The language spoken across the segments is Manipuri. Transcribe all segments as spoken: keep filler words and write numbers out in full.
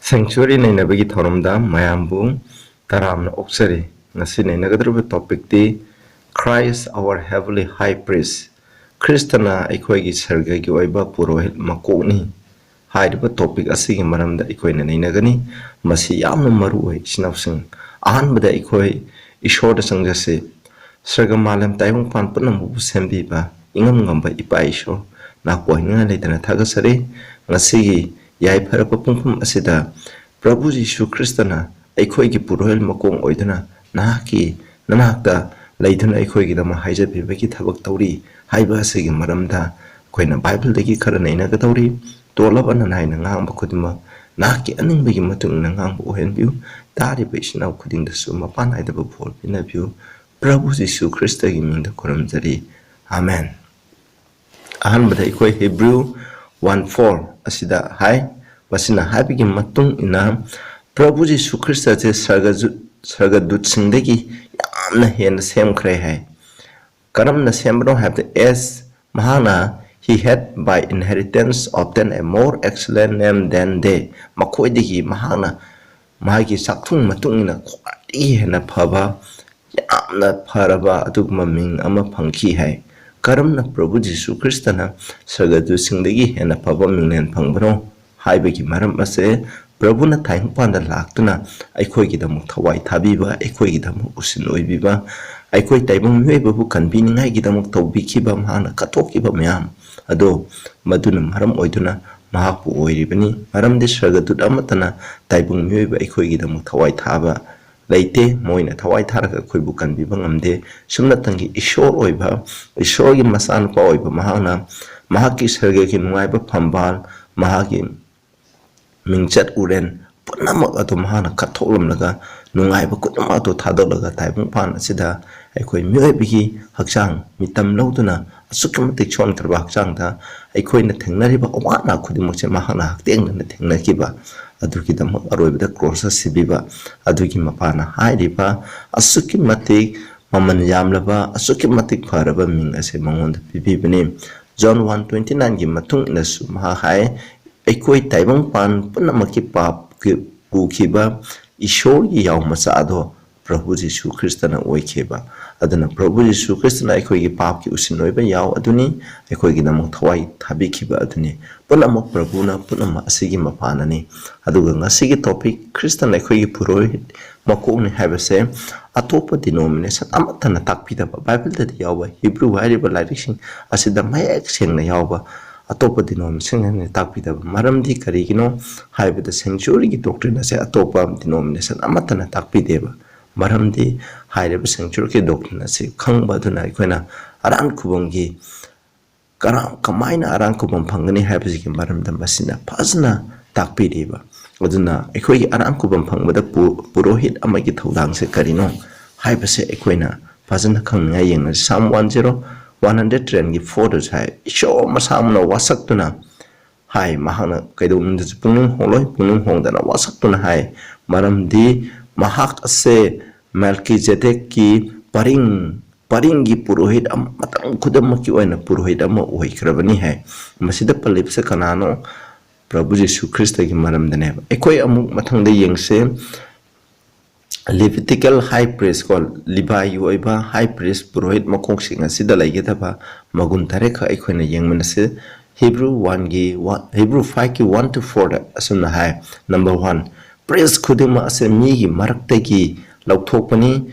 Sanctuary ꯅꯩꯅꯕꯒꯤ ꯊꯧꯔꯝꯗ ꯃꯌꯥꯝꯕꯨ ꯇꯔꯥꯝꯅ ꯑꯣꯛꯆꯔꯤ꯫ ꯉꯁꯤ ꯅꯩꯅꯒꯗꯧꯔꯤꯕ topicꯇꯤ Christ our Heavenly High Priest, ꯈ꯭ꯔꯤꯁꯇꯅ ꯑꯩꯈꯣꯏꯒꯤ ꯁꯔꯒꯒꯤ ꯑꯣꯏꯕ ꯄꯨꯔꯣꯍꯤꯠ ꯃꯀꯣꯛꯅꯤ ꯍꯥꯏꯔꯤꯕ topic ꯑꯁꯤꯒꯤ ꯃꯔꯝꯗ ꯑꯩꯈꯣꯏꯅ ꯅꯩꯅꯒꯅꯤ꯫ ꯃꯁꯤ ꯌꯥꯝꯅ ꯃꯔꯨ ꯑꯣꯏ, ꯏꯆꯤꯟ ꯏꯅꯥꯎꯁꯤꯡ꯫ ꯑꯍꯥꯟꯕꯗ ꯑꯩꯈꯣꯏ ꯏꯁꯣꯔꯗ ꯆꯪꯖꯁꯤ꯫ ꯁꯔꯒ ꯃꯥꯂꯦꯝ ꯇꯥꯏꯕꯪꯄꯥꯟ ꯄꯨꯝꯅꯃꯛꯄꯨ ꯁꯦꯝꯕꯤꯕ ꯏꯉꯝ ꯉꯝꯕ ꯏꯄꯥ ꯏꯁꯣꯔ, ꯅꯥꯀꯣ ꯍꯤꯡꯅ ꯂꯩꯇꯅ ꯊꯥꯒꯠꯆꯔꯤ꯫ ꯉꯁꯤꯒꯤ ꯌꯥꯏꯐꯔꯕ ꯄꯨꯡꯐꯝ ꯑꯁꯤꯗ ꯄ꯭ꯔꯚꯨ ꯖꯤꯁꯨ ꯈ꯭ꯔꯤꯁꯇꯅ ꯑꯩꯈꯣꯏꯒꯤ ꯄꯨꯔꯣꯍꯤꯜ ꯃꯀꯣꯡ ꯑꯣꯏꯗꯨꯅ ꯅꯍꯥꯛꯀꯤ ꯅꯅꯥꯛꯇ ꯂꯩꯗꯨꯅ ꯑꯩꯈꯣꯏꯒꯤꯗꯃꯛ ꯍꯥꯏꯖꯕꯤꯕꯒꯤ ꯊꯕꯛ ꯇꯧꯔꯤ ꯍꯥꯏꯕ ꯑꯁꯤꯒꯤ ꯃꯔꯝꯗ ꯑꯩꯈꯣꯏꯅ ꯕꯥꯏꯕꯜꯗꯒꯤ ꯈꯔ ꯅꯩꯅꯒꯗꯧꯔꯤ꯫ ꯇꯣꯜꯂꯕ ꯅꯅꯥꯏꯅ ꯉꯥꯡꯕ ꯈꯨꯗꯤꯡꯃꯛ ꯅꯍꯥꯛꯀꯤ ꯑꯅꯤꯡꯕꯒꯤ ꯃꯇꯨꯡ ꯏꯟꯅ ꯉꯥꯡꯕ ꯑꯣꯏꯍꯟꯕꯤꯌꯨ꯫ ꯇꯥꯔꯤꯕ ꯏꯆꯤꯟ ꯏꯅꯥꯎ ꯈꯨꯗꯤꯡꯗꯁꯨ ꯃꯄꯥꯟ ꯅꯥꯏꯗꯕ ꯕꯣꯔ ꯄꯤꯅꯕꯤꯌꯨ꯫ ꯄ꯭ꯔꯚꯨ ꯖꯤꯁꯨ ꯈ꯭ꯔꯤꯁꯇꯒꯤ ꯃꯤꯡꯗ ꯈꯨꯔꯨꯝꯖꯔꯤ꯫ ꯑꯥꯃꯦꯟ꯫ ꯑꯍꯥꯟꯕꯗ ꯑꯩꯈꯣꯏ Hebrew one four ꯑꯁꯤꯗ ꯍꯥꯏ, ꯃꯁꯤꯅ ꯍꯥꯏꯕꯒꯤ ꯃꯇꯨꯡ ꯏꯟꯅ ꯄ꯭ꯔꯚꯨ ꯖꯤꯁꯨ ꯈ꯭ꯔꯤꯁꯇꯁꯦ ꯁꯔꯒꯖꯨ-, ꯁꯔꯒꯗꯨꯠꯁꯤꯡꯗꯒꯤ ꯌꯥꯝꯅ ꯍꯦꯟꯅ ꯁꯦꯝꯈ꯭ꯔꯦ ꯍꯥꯏ꯫ ꯀꯔꯝꯅ ꯁꯦꯝꯕꯅꯣ ꯍꯥꯏꯕꯗ, ꯑꯦꯁ, ꯃꯍꯥꯛꯅ "He had by inheritance obtained a more excellent name than they", ꯃꯈꯣꯏꯗꯒꯤ ꯃꯍꯥꯛꯅ ꯃꯥꯒꯤ ꯆꯥꯛꯊꯨꯡ ꯃꯇꯨꯡ ꯏꯟꯅ ꯈ꯭ꯋꯥꯏꯗꯒꯤ ꯍꯦꯟꯅ ꯐꯕ, ꯌꯥꯝꯅ ꯐꯔꯕ ꯑꯗꯨꯒꯨꯝꯕ ꯃꯤꯡ ꯑꯃ ꯐꯪꯈꯤ ꯍꯥꯏ꯫ ꯀꯔꯝꯅ ꯄ꯭ꯔꯚꯨ ꯖꯤꯁꯨ ꯈ꯭ꯔꯤꯁꯇꯅ ꯁꯔꯒꯗꯨꯠꯁꯤꯡꯗꯒꯤ ꯍꯦꯟꯅ ꯐꯕ ꯃꯤꯡꯂꯦꯟ ꯐꯪꯕꯅꯣ ꯍꯥꯏꯕꯒꯤ ꯃꯔꯝ ꯑꯁꯦ ꯄ꯭ꯔꯚꯨꯅ ꯇꯥꯏꯕꯪꯄꯥꯟꯗ ꯂꯥꯛꯇꯨꯅ ꯑꯩꯈꯣꯏꯒꯤꯗꯃꯛ ꯊꯋꯥꯏ ꯊꯥꯕꯤꯕ, ꯑꯩꯈꯣꯏꯒꯤꯗꯃꯛ ꯎꯁꯤꯟ ꯑꯣꯏꯕꯤꯕ, ꯑꯩꯈꯣꯏ ꯇꯥꯏꯕꯪ ꯃꯤꯑꯣꯏꯕꯕꯨ ꯀꯟꯕꯤꯅꯤꯡꯉꯥꯏꯒꯤꯗꯃꯛ ꯇꯧꯕꯤꯈꯤꯕ, ꯃꯍꯥꯛꯅ ꯀꯠꯊꯣꯛꯈꯤꯕ ꯃꯌꯥꯝ ꯑꯗꯣ, ꯃꯗꯨꯅ ꯃꯔꯝ ꯑꯣꯏꯗꯨꯅ ꯃꯍꯥꯛꯄꯨ ꯑꯣꯏꯔꯤꯕꯅꯤ꯫ ꯃꯔꯝꯗꯤ ꯁꯔꯒꯗꯨꯠ ꯑꯃꯠꯇꯅ ꯇꯥꯏꯕꯪ ꯃꯤꯑꯣꯏꯕ ꯑꯩꯈꯣꯏꯒꯤꯗꯃꯛ ꯊꯋꯥꯏ ꯊꯥꯕ ꯂꯩꯇꯦ꯫ ꯃꯣꯏꯅ ꯊꯋꯥꯏ ꯊꯥꯔꯒ ꯑꯩꯈꯣꯏꯕꯨ ꯀꯟꯕꯤꯕ ꯉꯝꯗꯦ꯫ ꯁꯨꯞꯅꯇꯪꯒꯤ ꯏꯁꯣꯔ ꯑꯣꯏꯕ, ꯏꯁꯣꯔꯒꯤ ꯃꯆꯥꯅꯨꯄꯥ ꯑꯣꯏꯕ ꯃꯍꯥꯛꯅ ꯃꯍꯥꯛꯀꯤ ꯁꯔꯒꯒꯤ ꯅꯨꯡꯉꯥꯏꯕ ꯐꯝꯕꯥꯜ, ꯃꯍꯥꯛꯀꯤ ꯃꯤꯡꯆꯠ ꯎꯔꯦꯟ ꯄꯨꯝꯅꯃꯛ ꯑꯗꯨ ꯃꯍꯥꯛꯅ ꯀꯠꯊꯣꯛꯂꯝꯂꯒ, ꯅꯨꯡꯉꯥꯏꯕ ꯈꯨꯗꯤꯡꯃꯛ ꯑꯗꯨ ꯊꯥꯗꯣꯛꯂꯒ, ꯇꯥꯏꯕꯪꯄꯥꯟ ꯑꯁꯤꯗ ꯑꯩꯈꯣꯏ ꯃꯤꯑꯣꯏꯕꯒꯤ ꯍꯛꯆꯥꯡ ꯃꯤꯇꯝ ꯂꯧꯗꯨꯅ, ꯑꯁꯨꯛꯀꯤ ꯃꯇꯤꯛ ꯁꯣꯟꯈ꯭ꯔꯕ ꯍꯛꯆꯥꯡꯗ ꯑꯩꯈꯣꯏꯅ ꯊꯦꯡꯅꯔꯤꯕ ꯑꯋꯥ ꯑꯅꯥ ꯈꯨꯗꯤꯡꯃꯛꯁꯦ ꯃꯍꯥꯛꯅ ꯍꯛꯊꯦꯡꯅꯅ ꯊꯦꯡꯅꯈꯤꯕ, ꯑꯗꯨꯒꯤꯗꯃꯛ ꯑꯔꯣꯏꯕꯗ ꯀ꯭ꯔꯣꯁꯇ ꯁꯤꯕꯤꯕ, ꯑꯗꯨꯒꯤ ꯃꯄꯥꯅ ꯍꯥꯏꯔꯤꯕ ꯑꯁꯨꯛꯀꯤ ꯃꯇꯤꯛ ꯃꯃꯜ ꯌꯥꯝꯂꯕ, ꯑꯁꯨꯛꯀꯤ ꯃꯇꯤꯛ ꯐꯔꯕ ꯃꯤꯡ ꯑꯁꯦ ꯃꯉꯣꯟꯗ ꯄꯤꯕꯤꯕꯅꯤ꯫ ꯖꯣꯟ one twenty nineꯒꯤ ꯃꯇꯨꯡ ꯏꯟꯅꯁꯨ ꯃꯍꯥꯛ ꯍꯥꯏ, ꯑꯩꯈꯣꯏ ꯇꯥꯏꯕꯪꯄꯥꯟ ꯄꯨꯝꯅꯃꯛꯀꯤ ꯄꯥꯞ ꯄꯨꯈꯤꯕ ꯏꯁꯣꯔꯒꯤ ꯌꯥꯎ ꯃꯆꯥ ꯑꯗꯣ ꯄ꯭ꯔꯚꯨ ꯖꯤꯁꯨ ꯈ꯭ꯔꯤꯁꯇꯅ ꯑꯣꯏꯈꯤꯕ꯫ ꯑꯗꯨꯅ ꯄ꯭ꯔꯚꯨ ꯖꯤꯁꯨ ꯈ꯭ꯔꯤꯁꯇꯅ ꯑꯩꯈꯣꯏꯒꯤ ꯄꯥꯞꯀꯤ ꯎꯁꯤꯟ ꯑꯣꯏꯕ ꯌꯥꯎ ꯑꯗꯨꯅꯤ, ꯑꯩꯈꯣꯏꯒꯤꯗꯃꯛ ꯊꯋꯥꯏ ꯊꯥꯕꯤꯈꯤꯕ ꯑꯗꯨꯅꯤ꯫ ꯄꯨꯝꯅꯃꯛ ꯄ꯭ꯔꯚꯨꯅ ꯄꯨꯝꯅꯃꯛ ꯑꯁꯤꯒꯤ ꯃꯄꯥꯟꯅꯅꯤ꯫ ꯑꯗꯨꯒ ꯉꯁꯤꯒꯤ topic, ꯈ꯭ꯔꯤꯁꯇꯅ ꯑꯩꯈꯣꯏꯒꯤ ꯄꯨꯔꯣꯍꯤꯠ ꯃꯀꯣꯛꯅꯤ ꯍꯥꯏꯕꯁꯦ ꯑꯇꯣꯞꯄ denomination ꯑꯃꯠꯇꯅ ꯇꯥꯛꯄꯤꯗꯕ, ꯕꯥꯏꯕꯜꯗꯗꯤ ꯌꯥꯎꯕ, ꯍꯤꯕ꯭ꯔꯨ ꯍꯥꯏꯔꯤꯕ ꯂꯥꯏꯔꯤꯛꯁꯤꯡ ꯑꯁꯤꯗ ꯃꯌꯦꯛ ꯁꯦꯡꯅ ꯌꯥꯎꯕ ꯑꯇꯣꯞꯄ denominationꯅ ꯇꯥꯛꯄꯤꯗꯕ꯫ ꯃꯔꯝꯗꯤ ꯀꯔꯤꯒꯤꯅꯣ ꯍꯥꯏꯕꯗ sanctuaryꯒꯤ doctrine ꯑꯁꯦ ꯑꯇꯣꯞꯄ denomination ꯑꯃꯠꯇꯅ ꯇꯥꯛꯄꯤꯗꯦꯕ꯫ ꯃꯔꯝꯗꯤ ꯍꯥꯏꯔꯤꯕ sanctuaryꯒꯤ doctrine ꯑꯁꯤ ꯈꯪꯕ ꯑꯗꯨꯅ ꯑꯩꯈꯣꯏꯅ ꯑꯔꯥꯟ ꯈꯨꯕꯝꯒꯤ ꯀꯔꯥ-, ꯀꯃꯥꯏꯅ ꯑꯔꯥꯟ ꯈꯨꯕꯝ ꯐꯪꯒꯅꯤ ꯍꯥꯏꯕꯁꯤꯒꯤ ꯃꯔꯝꯗ ꯃꯁꯤꯅ ꯐꯖꯅ ꯇꯥꯛꯄꯤꯔꯤꯕ꯫ ꯑꯗꯨꯅ ꯑꯩꯈꯣꯏꯒꯤ ꯑꯔꯥꯟ ꯈꯨꯕꯝ ꯐꯪꯕꯗ ꯄꯨ-, ꯄꯨꯔꯣꯍꯤꯠ ꯑꯃꯒꯤ ꯊꯧꯗꯥꯡꯁꯦ ꯀꯔꯤꯅꯣ ꯍꯥꯏꯕꯁꯦ ꯑꯩꯈꯣꯏꯅ ꯐꯖꯅ ꯈꯪꯅꯤꯡꯉꯥꯏ ꯌꯦꯡꯉꯁꯤ꯫ Psalm one zero, one hundred ten ꯒꯤ four ꯗꯁꯨ ꯍꯥꯏ, "ꯏꯁꯣꯔ ꯃꯁꯥꯃꯛꯅ ꯋꯥꯁꯛꯇꯨꯅ ꯍꯥꯏ, ꯃꯍꯥꯛꯅ ꯀꯩꯗꯧꯅꯨꯡꯗꯁꯨ ꯄꯨꯛꯅꯤꯡ ꯍꯣꯡꯂꯣꯏ, ꯄꯨꯛꯅꯤꯡ ꯍꯣꯡꯗꯅ ꯋꯥꯁꯛꯇꯨꯅ ꯍꯥꯏ, ꯃꯔꯝꯗꯤ ꯃꯍꯥꯛ ꯑꯁꯦ ꯃꯦꯜꯀꯤꯖꯦꯗꯦꯛꯀꯤ ꯄꯔꯤꯡ, ꯄꯔꯤꯡꯒꯤ ꯄꯨꯔꯣꯍꯤꯠ ꯑꯃ, ꯃꯇꯝ ꯈꯨꯗꯤꯡꯃꯛꯀꯤ ꯑꯣꯏꯅ ꯄꯨꯔꯣꯍꯤꯠ ꯑꯃ ꯑꯣꯏꯈ꯭ꯔꯕꯅꯤ" ꯍꯥꯏ꯫ ꯃꯁꯤꯗ ꯄꯜꯂꯤꯕꯁꯦ ꯀꯅꯥꯅꯣ? ꯄ꯭ꯔꯚꯨ ꯖꯤꯁꯨ ꯈ꯭ꯔꯤꯁꯇꯒꯤ ꯃꯔꯝꯗꯅꯦꯕ꯫ ꯑꯩꯈꯣꯏ ꯑꯃꯨꯛ ꯃꯊꯪꯗ ꯌꯦꯡꯁꯦ꯫ Levitical high priest ꯀꯣ, ꯂꯤꯚꯥꯏꯒꯤ ꯑꯣꯏꯕ high priest ꯄꯨꯔꯣꯍꯤꯠ ꯃꯀꯣꯛꯁꯤꯡ ꯑꯁꯤꯗ ꯂꯩꯒꯗꯕ ꯃꯒꯨꯟ ꯇꯔꯦꯠꯈꯛ ꯑꯩꯈꯣꯏꯅ ꯌꯦꯡꯃꯤꯟꯅꯁꯤ꯫ ꯍꯤꯕ꯭ꯔꯨ ꯋꯥꯟꯒꯤ ꯋꯥꯟ, ꯍꯤꯕ꯭ꯔꯨ ꯐꯥꯏꯚꯀꯤ ꯋꯥꯟ ꯇꯨ ꯐꯣꯔꯗ ꯑꯁꯨꯝꯅ ꯍꯥꯏ, number one, priest ꯈꯨꯗꯤꯡꯃꯛ ꯑꯁꯦ ꯃꯤꯒꯤ ꯃꯔꯛꯇꯒꯤ ꯂꯧꯊꯣꯛꯄꯅꯤ꯫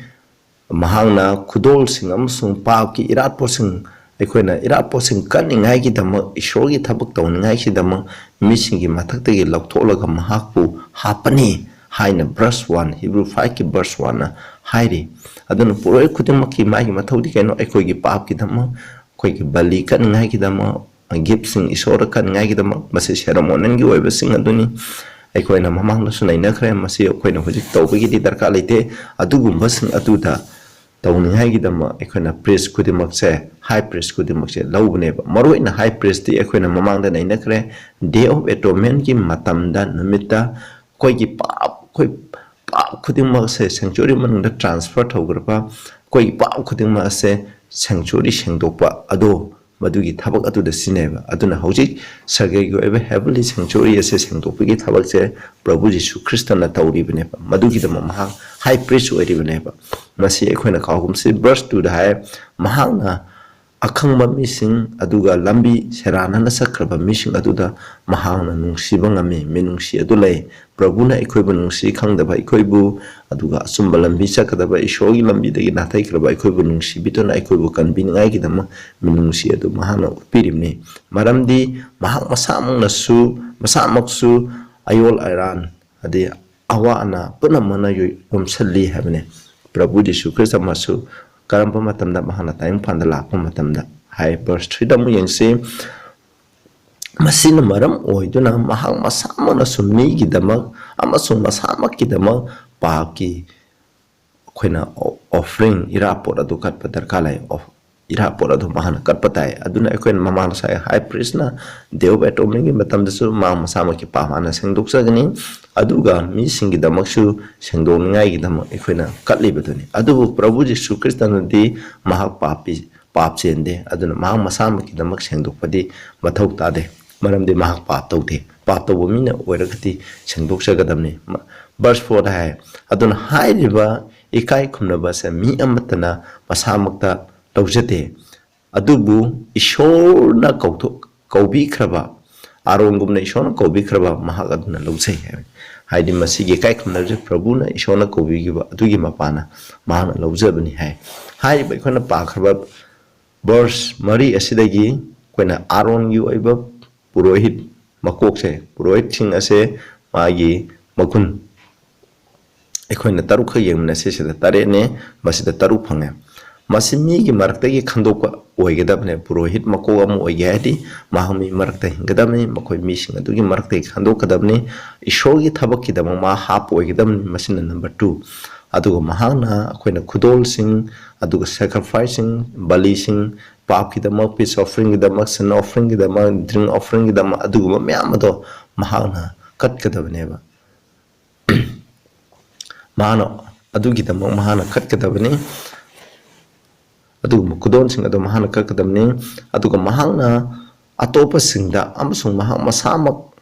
ꯃꯍꯥꯛꯅ ꯈꯨꯗꯣꯜꯁꯤꯡ ꯑꯃꯁꯨꯡ ꯄꯥꯞꯀꯤ ꯏꯔꯥꯠꯄꯣꯠꯁꯤꯡ, ꯑꯩꯈꯣꯏꯅ ꯏꯔꯥꯠꯄꯣꯠꯁꯤꯡ ꯀꯠꯅꯤꯡꯉꯥꯏꯒꯤꯗꯃꯛ, ꯏꯁꯣꯔꯒꯤ ꯊꯕꯛ ꯇꯧꯅꯤꯡꯉꯥꯏꯒꯤꯗꯃꯛ ꯃꯤꯁꯤꯡꯒꯤ ꯃꯊꯛꯇꯒꯤ ꯂꯧꯊꯣꯛꯂꯒ ꯃꯍꯥꯛꯄꯨ ꯍꯥꯞꯄꯅꯤ ꯍꯥꯏꯅ verse one, ꯍꯤꯕ꯭ꯔꯨ ꯐꯥꯏꯚꯀꯤ verse one ꯅ ꯍꯥꯏꯔꯤ꯫ ꯑꯗꯨꯅ ꯄꯨꯔꯣꯍꯤꯠ ꯈꯨꯗꯤꯡꯃꯛꯀꯤ ꯃꯥꯒꯤ ꯃꯊꯧꯗꯤ ꯀꯩꯅꯣ? ꯑꯩꯈꯣꯏꯒꯤ ꯄꯥꯞꯀꯤꯗꯃꯛ, ꯑꯩꯈꯣꯏꯒꯤ ꯕꯂꯤ ꯀꯠꯅꯤꯡꯉꯥꯏꯒꯤꯗꯃꯛ, gift ꯁꯤꯡ ꯏꯁꯣꯔꯗ ꯀꯠꯅꯤꯡꯉꯥꯏꯒꯤꯗꯃꯛ, ꯃꯁꯤ ceremonial ꯒꯤ ꯑꯣꯏꯕꯁꯤꯡ ꯑꯗꯨꯅꯤ꯫ ꯑꯩꯈꯣꯏꯅ ꯃꯃꯥꯡꯗꯁꯨ ꯅꯩꯅꯈ꯭ꯔꯦ, ꯃꯁꯤ ꯑꯩꯈꯣꯏꯅ ꯍꯧꯖꯤꯛ ꯇꯧꯕꯒꯤꯗꯤ ꯗꯔꯀꯥꯔ ꯂꯩꯇꯦ꯫ ꯑꯗꯨꯒꯨꯝꯕꯁꯤꯡ ꯑꯗꯨꯗ ꯇꯧꯅꯤꯡꯉꯥꯏꯒꯤꯗꯃꯛ ꯑꯩꯈꯣꯏꯅ priest ꯈꯨꯗꯤꯡꯃꯛꯁꯦ, high priest ꯈꯨꯗꯤꯡꯃꯛꯁꯦ ꯂꯧꯕꯅꯦꯕ꯫ ꯃꯔꯨ ꯑꯣꯏꯅ high priest ꯇꯤ ꯑꯩꯈꯣꯏꯅ ꯃꯃꯥꯡꯗ ꯅꯩꯅꯈ꯭ꯔꯦ, Day of Atonement ꯀꯤ ꯃꯇꯝꯗ, ꯅꯨꯃꯤꯠꯇ ꯑꯩꯈꯣꯏꯒꯤ ꯄꯥꯞ, ꯑꯩꯈꯣꯏ ꯄꯥꯞ ꯈꯨꯗꯤꯡꯃꯛꯁꯦ sanctuary ꯃꯅꯨꯡꯗ transfer ꯇꯧꯈ꯭ꯔꯕ, ꯑꯩꯈꯣꯏꯒꯤ ꯄꯥꯞ ꯈꯨꯗꯤꯡꯃꯛ ꯑꯁꯦ sanctuary ꯁꯦꯡꯗꯣꯛꯄ ꯑꯗꯣ ꯃꯗꯨꯒꯤ ꯊꯕꯛ ꯑꯗꯨꯗ ꯁꯤꯖꯤꯟꯅꯩꯕ꯫ ꯑꯗꯨꯅ ꯍꯧꯖꯤꯛ ꯁꯔꯒꯒꯤ ꯑꯣꯏꯕ heavenly sanctuary ꯑꯁꯦ ꯁꯦꯡꯗꯣꯛꯄꯒꯤ ꯊꯕꯛꯁꯦ ꯄ꯭ꯔꯚꯨ ꯖꯤꯁꯨ ꯈ꯭ꯔꯤꯁꯇꯅ ꯇꯧꯔꯤꯕꯅꯦꯕ꯫ ꯃꯗꯨꯒꯤꯗꯃꯛ ꯃꯍꯥꯛ high priest ꯑꯣꯏꯔꯤꯕꯅꯦꯕ꯫ ꯃꯁꯤ ꯑꯩꯈꯣꯏꯅ ꯀꯥꯎꯒꯨꯝꯁꯤ, verse two ꯗ ꯍꯥꯏ, ꯃꯍꯥꯛꯅ ꯑꯈꯪꯕ ꯃꯤꯁꯤꯡ ꯑꯗꯨꯒ ꯂꯝꯕꯤ ꯁꯦꯔꯥꯟꯅꯅ ꯆꯠꯈ꯭ꯔꯕ ꯃꯤꯁꯤꯡ ꯑꯗꯨꯗ ꯃꯍꯥꯛꯅ ꯅꯨꯡꯁꯤꯕ ꯉꯝꯃꯤ꯫ ꯃꯤꯅꯨꯡꯁꯤ ꯑꯗꯨ ꯂꯩ꯫ ꯄ꯭ꯔꯚꯨꯅ ꯑꯩꯈꯣꯏꯕꯨ ꯅꯨꯡꯁꯤ ꯈꯪꯗꯕ ꯑꯩꯈꯣꯏꯕꯨ, ꯑꯗꯨꯒ ꯑꯆꯨꯝꯕ ꯂꯝꯕꯤ ꯆꯠꯀꯗꯕ ꯏꯁꯣꯔꯒꯤ ꯂꯝꯕꯤꯗꯒꯤ ꯅꯥꯊꯩꯈ꯭ꯔꯕ ꯑꯩꯈꯣꯏꯕꯨ ꯅꯨꯡꯁꯤꯕꯤꯗꯨꯅ ꯑꯩꯈꯣꯏꯕꯨ ꯀꯟꯕꯤꯅꯤꯡꯉꯥꯏꯒꯤꯗꯃꯛ ꯃꯤꯅꯨꯡꯁꯤ ꯑꯗꯨ ꯃꯍꯥꯛꯅ ꯎꯠꯄꯤꯔꯤꯕꯅꯤ꯫ ꯃꯔꯝꯗꯤ ꯃꯍꯥꯛ ꯃꯁꯥꯃꯛꯅꯁꯨ, ꯃꯁꯥꯃꯛꯁꯨ ꯑꯌꯣꯜ ꯑꯔꯥꯟ, ꯑꯗꯩ ꯑꯋꯥ ꯑꯅꯥ ꯄꯨꯝꯅꯃꯛꯅ ꯌꯣ-, ꯌꯣꯝꯁꯜꯂꯤ ꯍꯥꯏꯕꯅꯤ꯫ ꯄ꯭ꯔꯚꯨ ꯖꯤꯁꯨ ꯈ꯭ꯔꯤꯁꯇ ꯃꯥꯁꯨ ꯀꯔꯝꯕ ꯃꯇꯝꯗ ꯃꯍꯥꯛꯅ ꯇꯥꯏꯕꯪ ꯄꯥꯟꯗ ꯂꯥꯛꯄ ꯃꯇꯝꯗ ꯍꯥꯏ, verse three ꯗ ꯑꯃꯨꯛ ꯌꯦꯡꯁꯤ꯫ ꯃꯁꯤꯅ ꯃꯔꯝ ꯑꯣꯏꯗꯨꯅ ꯃꯍꯥꯛ ꯃꯁꯥꯃꯛꯅꯁꯨ ꯃꯤꯒꯤꯗꯃꯛ ꯑꯃꯁꯨꯡ ꯃꯁꯥꯃꯛꯀꯤꯗꯃꯛ ꯄꯥꯞꯀꯤ ꯑꯩꯈꯣꯏꯅ ꯑꯣ-, offering, ꯏꯔꯥꯠꯄꯣꯠ ꯑꯗꯨ ꯀꯠꯄ ꯗꯔꯀꯥꯔ ꯂꯩ꯫ ꯑꯣ-, ꯏꯔꯥꯠꯄꯣꯠ ꯑꯗꯨ ꯃꯍꯥꯛꯅ ꯀꯠꯄ ꯇꯥꯏ꯫ ꯑꯗꯨꯅ ꯑꯩꯈꯣꯏꯅ ꯃꯃꯥꯡꯗ ꯉꯁꯥꯏ high priest ꯅ Day of Atonement ꯒꯤ ꯃꯇꯝꯗꯁꯨ ꯃꯍꯥꯛ ꯃꯁꯥꯃꯛꯀꯤ ꯄꯥꯞ ꯍꯥꯟꯅ ꯁꯦꯡꯗꯣꯛꯆꯒꯅꯤ, ꯑꯗꯨꯒ ꯃꯤꯁꯤꯡꯒꯤꯗꯃꯛꯁꯨ ꯁꯦꯡꯗꯣꯛꯅꯤꯡꯉꯥꯏꯒꯤꯗꯃꯛ ꯑꯩꯈꯣꯏꯅ ꯀꯠꯂꯤꯕꯗꯨꯅꯤ꯫ ꯑꯗꯨꯕꯨ ꯄ꯭ꯔꯚꯨ ꯖꯤꯁꯨ ꯈ꯭ꯔꯤꯁꯇꯅꯗꯤ ꯃꯍꯥꯛ ꯄꯥꯞꯄꯤ, ꯄꯥꯞ ꯆꯦꯟꯗꯦ꯫ ꯑꯗꯨꯅ ꯃꯍꯥꯛ ꯃꯁꯥꯃꯛꯀꯤꯗꯃꯛ ꯁꯦꯡꯗꯣꯛꯄꯗꯤ ꯃꯊꯧ ꯇꯥꯗꯦ, ꯃꯔꯝꯗꯤ ꯃꯍꯥꯛ ꯄꯥꯞ ꯇꯧꯗꯦ꯫ ꯄꯥꯞ ꯇꯧꯕ ꯃꯤꯅ ꯑꯣꯏꯔꯒꯗꯤ ꯁꯦꯡꯗꯣꯛꯆꯒꯗꯕꯅꯤ꯫ ꯃ-, verse four ꯗ ꯍꯥꯏ, ꯑꯗꯨꯅ ꯍꯥꯏꯔꯤꯕ ꯏꯀꯥꯏ ꯈꯨꯝꯅꯕ ꯑꯁꯦ ꯃꯤ ꯑꯃꯠꯇꯅ ꯃꯁꯥꯃꯛꯇ ꯂꯧꯖꯗꯦ, ꯑꯗꯨꯕꯨ ꯏꯁꯣꯔꯅ ꯀꯧꯊꯣꯛ-, ꯀꯧꯕꯤꯈ꯭ꯔꯕ, ꯑꯥꯔꯣꯟꯒꯨꯝꯅ ꯏꯁꯣꯔꯅ ꯀꯧꯕꯤꯈ꯭ꯔꯕ ꯃꯍꯥꯛ ꯑꯗꯨꯅ ꯂꯧꯖꯩ ꯍꯥꯏꯕꯅꯤ꯫ ꯍꯥꯏꯗꯤ ꯃꯁꯤꯒꯤ ꯏꯀꯥꯏ ꯈꯨꯝꯅꯕꯁꯦ ꯄ꯭ꯔꯚꯨꯅ ꯏꯁꯣꯔꯅ ꯀꯧꯕꯤꯈꯤꯕ ꯑꯗꯨꯒꯤ ꯃꯄꯥꯅ ꯃꯍꯥꯛꯅ ꯂꯧꯖꯕꯅꯤ ꯍꯥꯏ꯫ ꯍꯥꯏꯔꯤꯕ ꯑꯩꯈꯣꯏꯅ ꯄꯥꯈ꯭ꯔꯕ verse ꯃꯔꯤ ꯑꯁꯤꯗꯒꯤ ꯑꯩꯈꯣꯏꯅ ꯑꯥꯔꯣꯟꯒꯤ ꯑꯣꯏꯕ ꯄꯨꯔꯣꯍꯤꯠ ꯃꯀꯣꯛꯁꯦ, ꯄꯨꯔꯣꯍꯤꯠꯁꯤꯡ ꯑꯁꯦ ꯃꯥꯒꯤ ꯃꯒꯨꯟ ꯑꯩꯈꯣꯏꯅ ꯇꯔꯨꯛꯈꯛ ꯌꯦꯡꯃꯤꯟꯅꯁꯤ꯫ ꯁꯤꯗ ꯇꯔꯦꯠꯅꯦ, ꯃꯁꯤꯗ ꯇꯔꯨꯛ ꯐꯪꯉꯦ꯫ ꯃꯁꯤ ꯃꯤꯒꯤ ꯃꯔꯛꯇꯒꯤ ꯈꯟꯗꯣꯛꯄ ꯑꯣꯏꯒꯗꯕꯅꯦ꯫ ꯄꯨꯔꯣꯍꯤꯠ ꯃꯀꯣꯛ ꯑꯃ ꯑꯣꯏꯒꯦ ꯍꯥꯏꯔꯗꯤ ꯃꯍꯥꯛ ꯃꯤ ꯃꯔꯛꯇ ꯍꯤꯡꯒꯗꯕꯅꯤ, ꯃꯈꯣꯏ ꯃꯤꯁꯤꯡ ꯑꯗꯨꯒꯤ ꯃꯔꯛꯇꯒꯤ ꯈꯟꯗꯣꯛꯀꯗꯕꯅꯤ꯫ ꯏꯁꯣꯔꯒꯤ ꯊꯕꯛꯀꯤꯗꯃꯛ ꯃꯥ ꯍꯥꯞꯄ ꯑꯣꯏꯒꯗꯕꯅꯤ꯫ ꯃꯁꯤꯅ number two꯫ ꯑꯗꯨꯒ ꯃꯍꯥꯛꯅ ꯑꯩꯈꯣꯏꯅ ꯈꯨꯗꯣꯜꯁꯤꯡ, ꯑꯗꯨꯒ sacrifice ꯁꯤꯡ, ꯕꯂꯤꯁꯤꯡ, ꯄꯥꯞꯀꯤꯗꯃꯛ, peace offering ꯒꯤꯗꯃꯛ, sin offering ꯒꯤꯗꯃꯛ, drink offering ꯒꯤꯗꯃꯛ, ꯑꯗꯨꯒꯨꯝꯕ ꯃꯌꯥꯝ ꯑꯗꯣ ꯃꯍꯥꯛꯅ ꯀꯠꯀꯗꯕꯅꯦꯕ꯫ ꯃꯍꯥꯛꯅ ꯑꯗꯨꯒꯤꯗꯃꯛ ꯃꯍꯥꯛꯅ ꯀꯠꯀꯗꯕꯅꯤ꯫ ꯑꯗꯨꯒꯨꯝꯕ ꯈꯨꯗꯣꯜꯁꯤꯡ ꯑꯗꯨ ꯃꯍꯥꯛꯅ ꯀꯛꯀꯗꯕꯅꯤ꯫ ꯑꯗꯨꯒ ꯃꯍꯥꯛꯅ ꯑꯇꯣꯞꯄꯁꯤꯡꯗ ꯑꯃꯁꯨꯡ ꯃꯍꯥꯛ ꯃꯁꯥꯃꯛ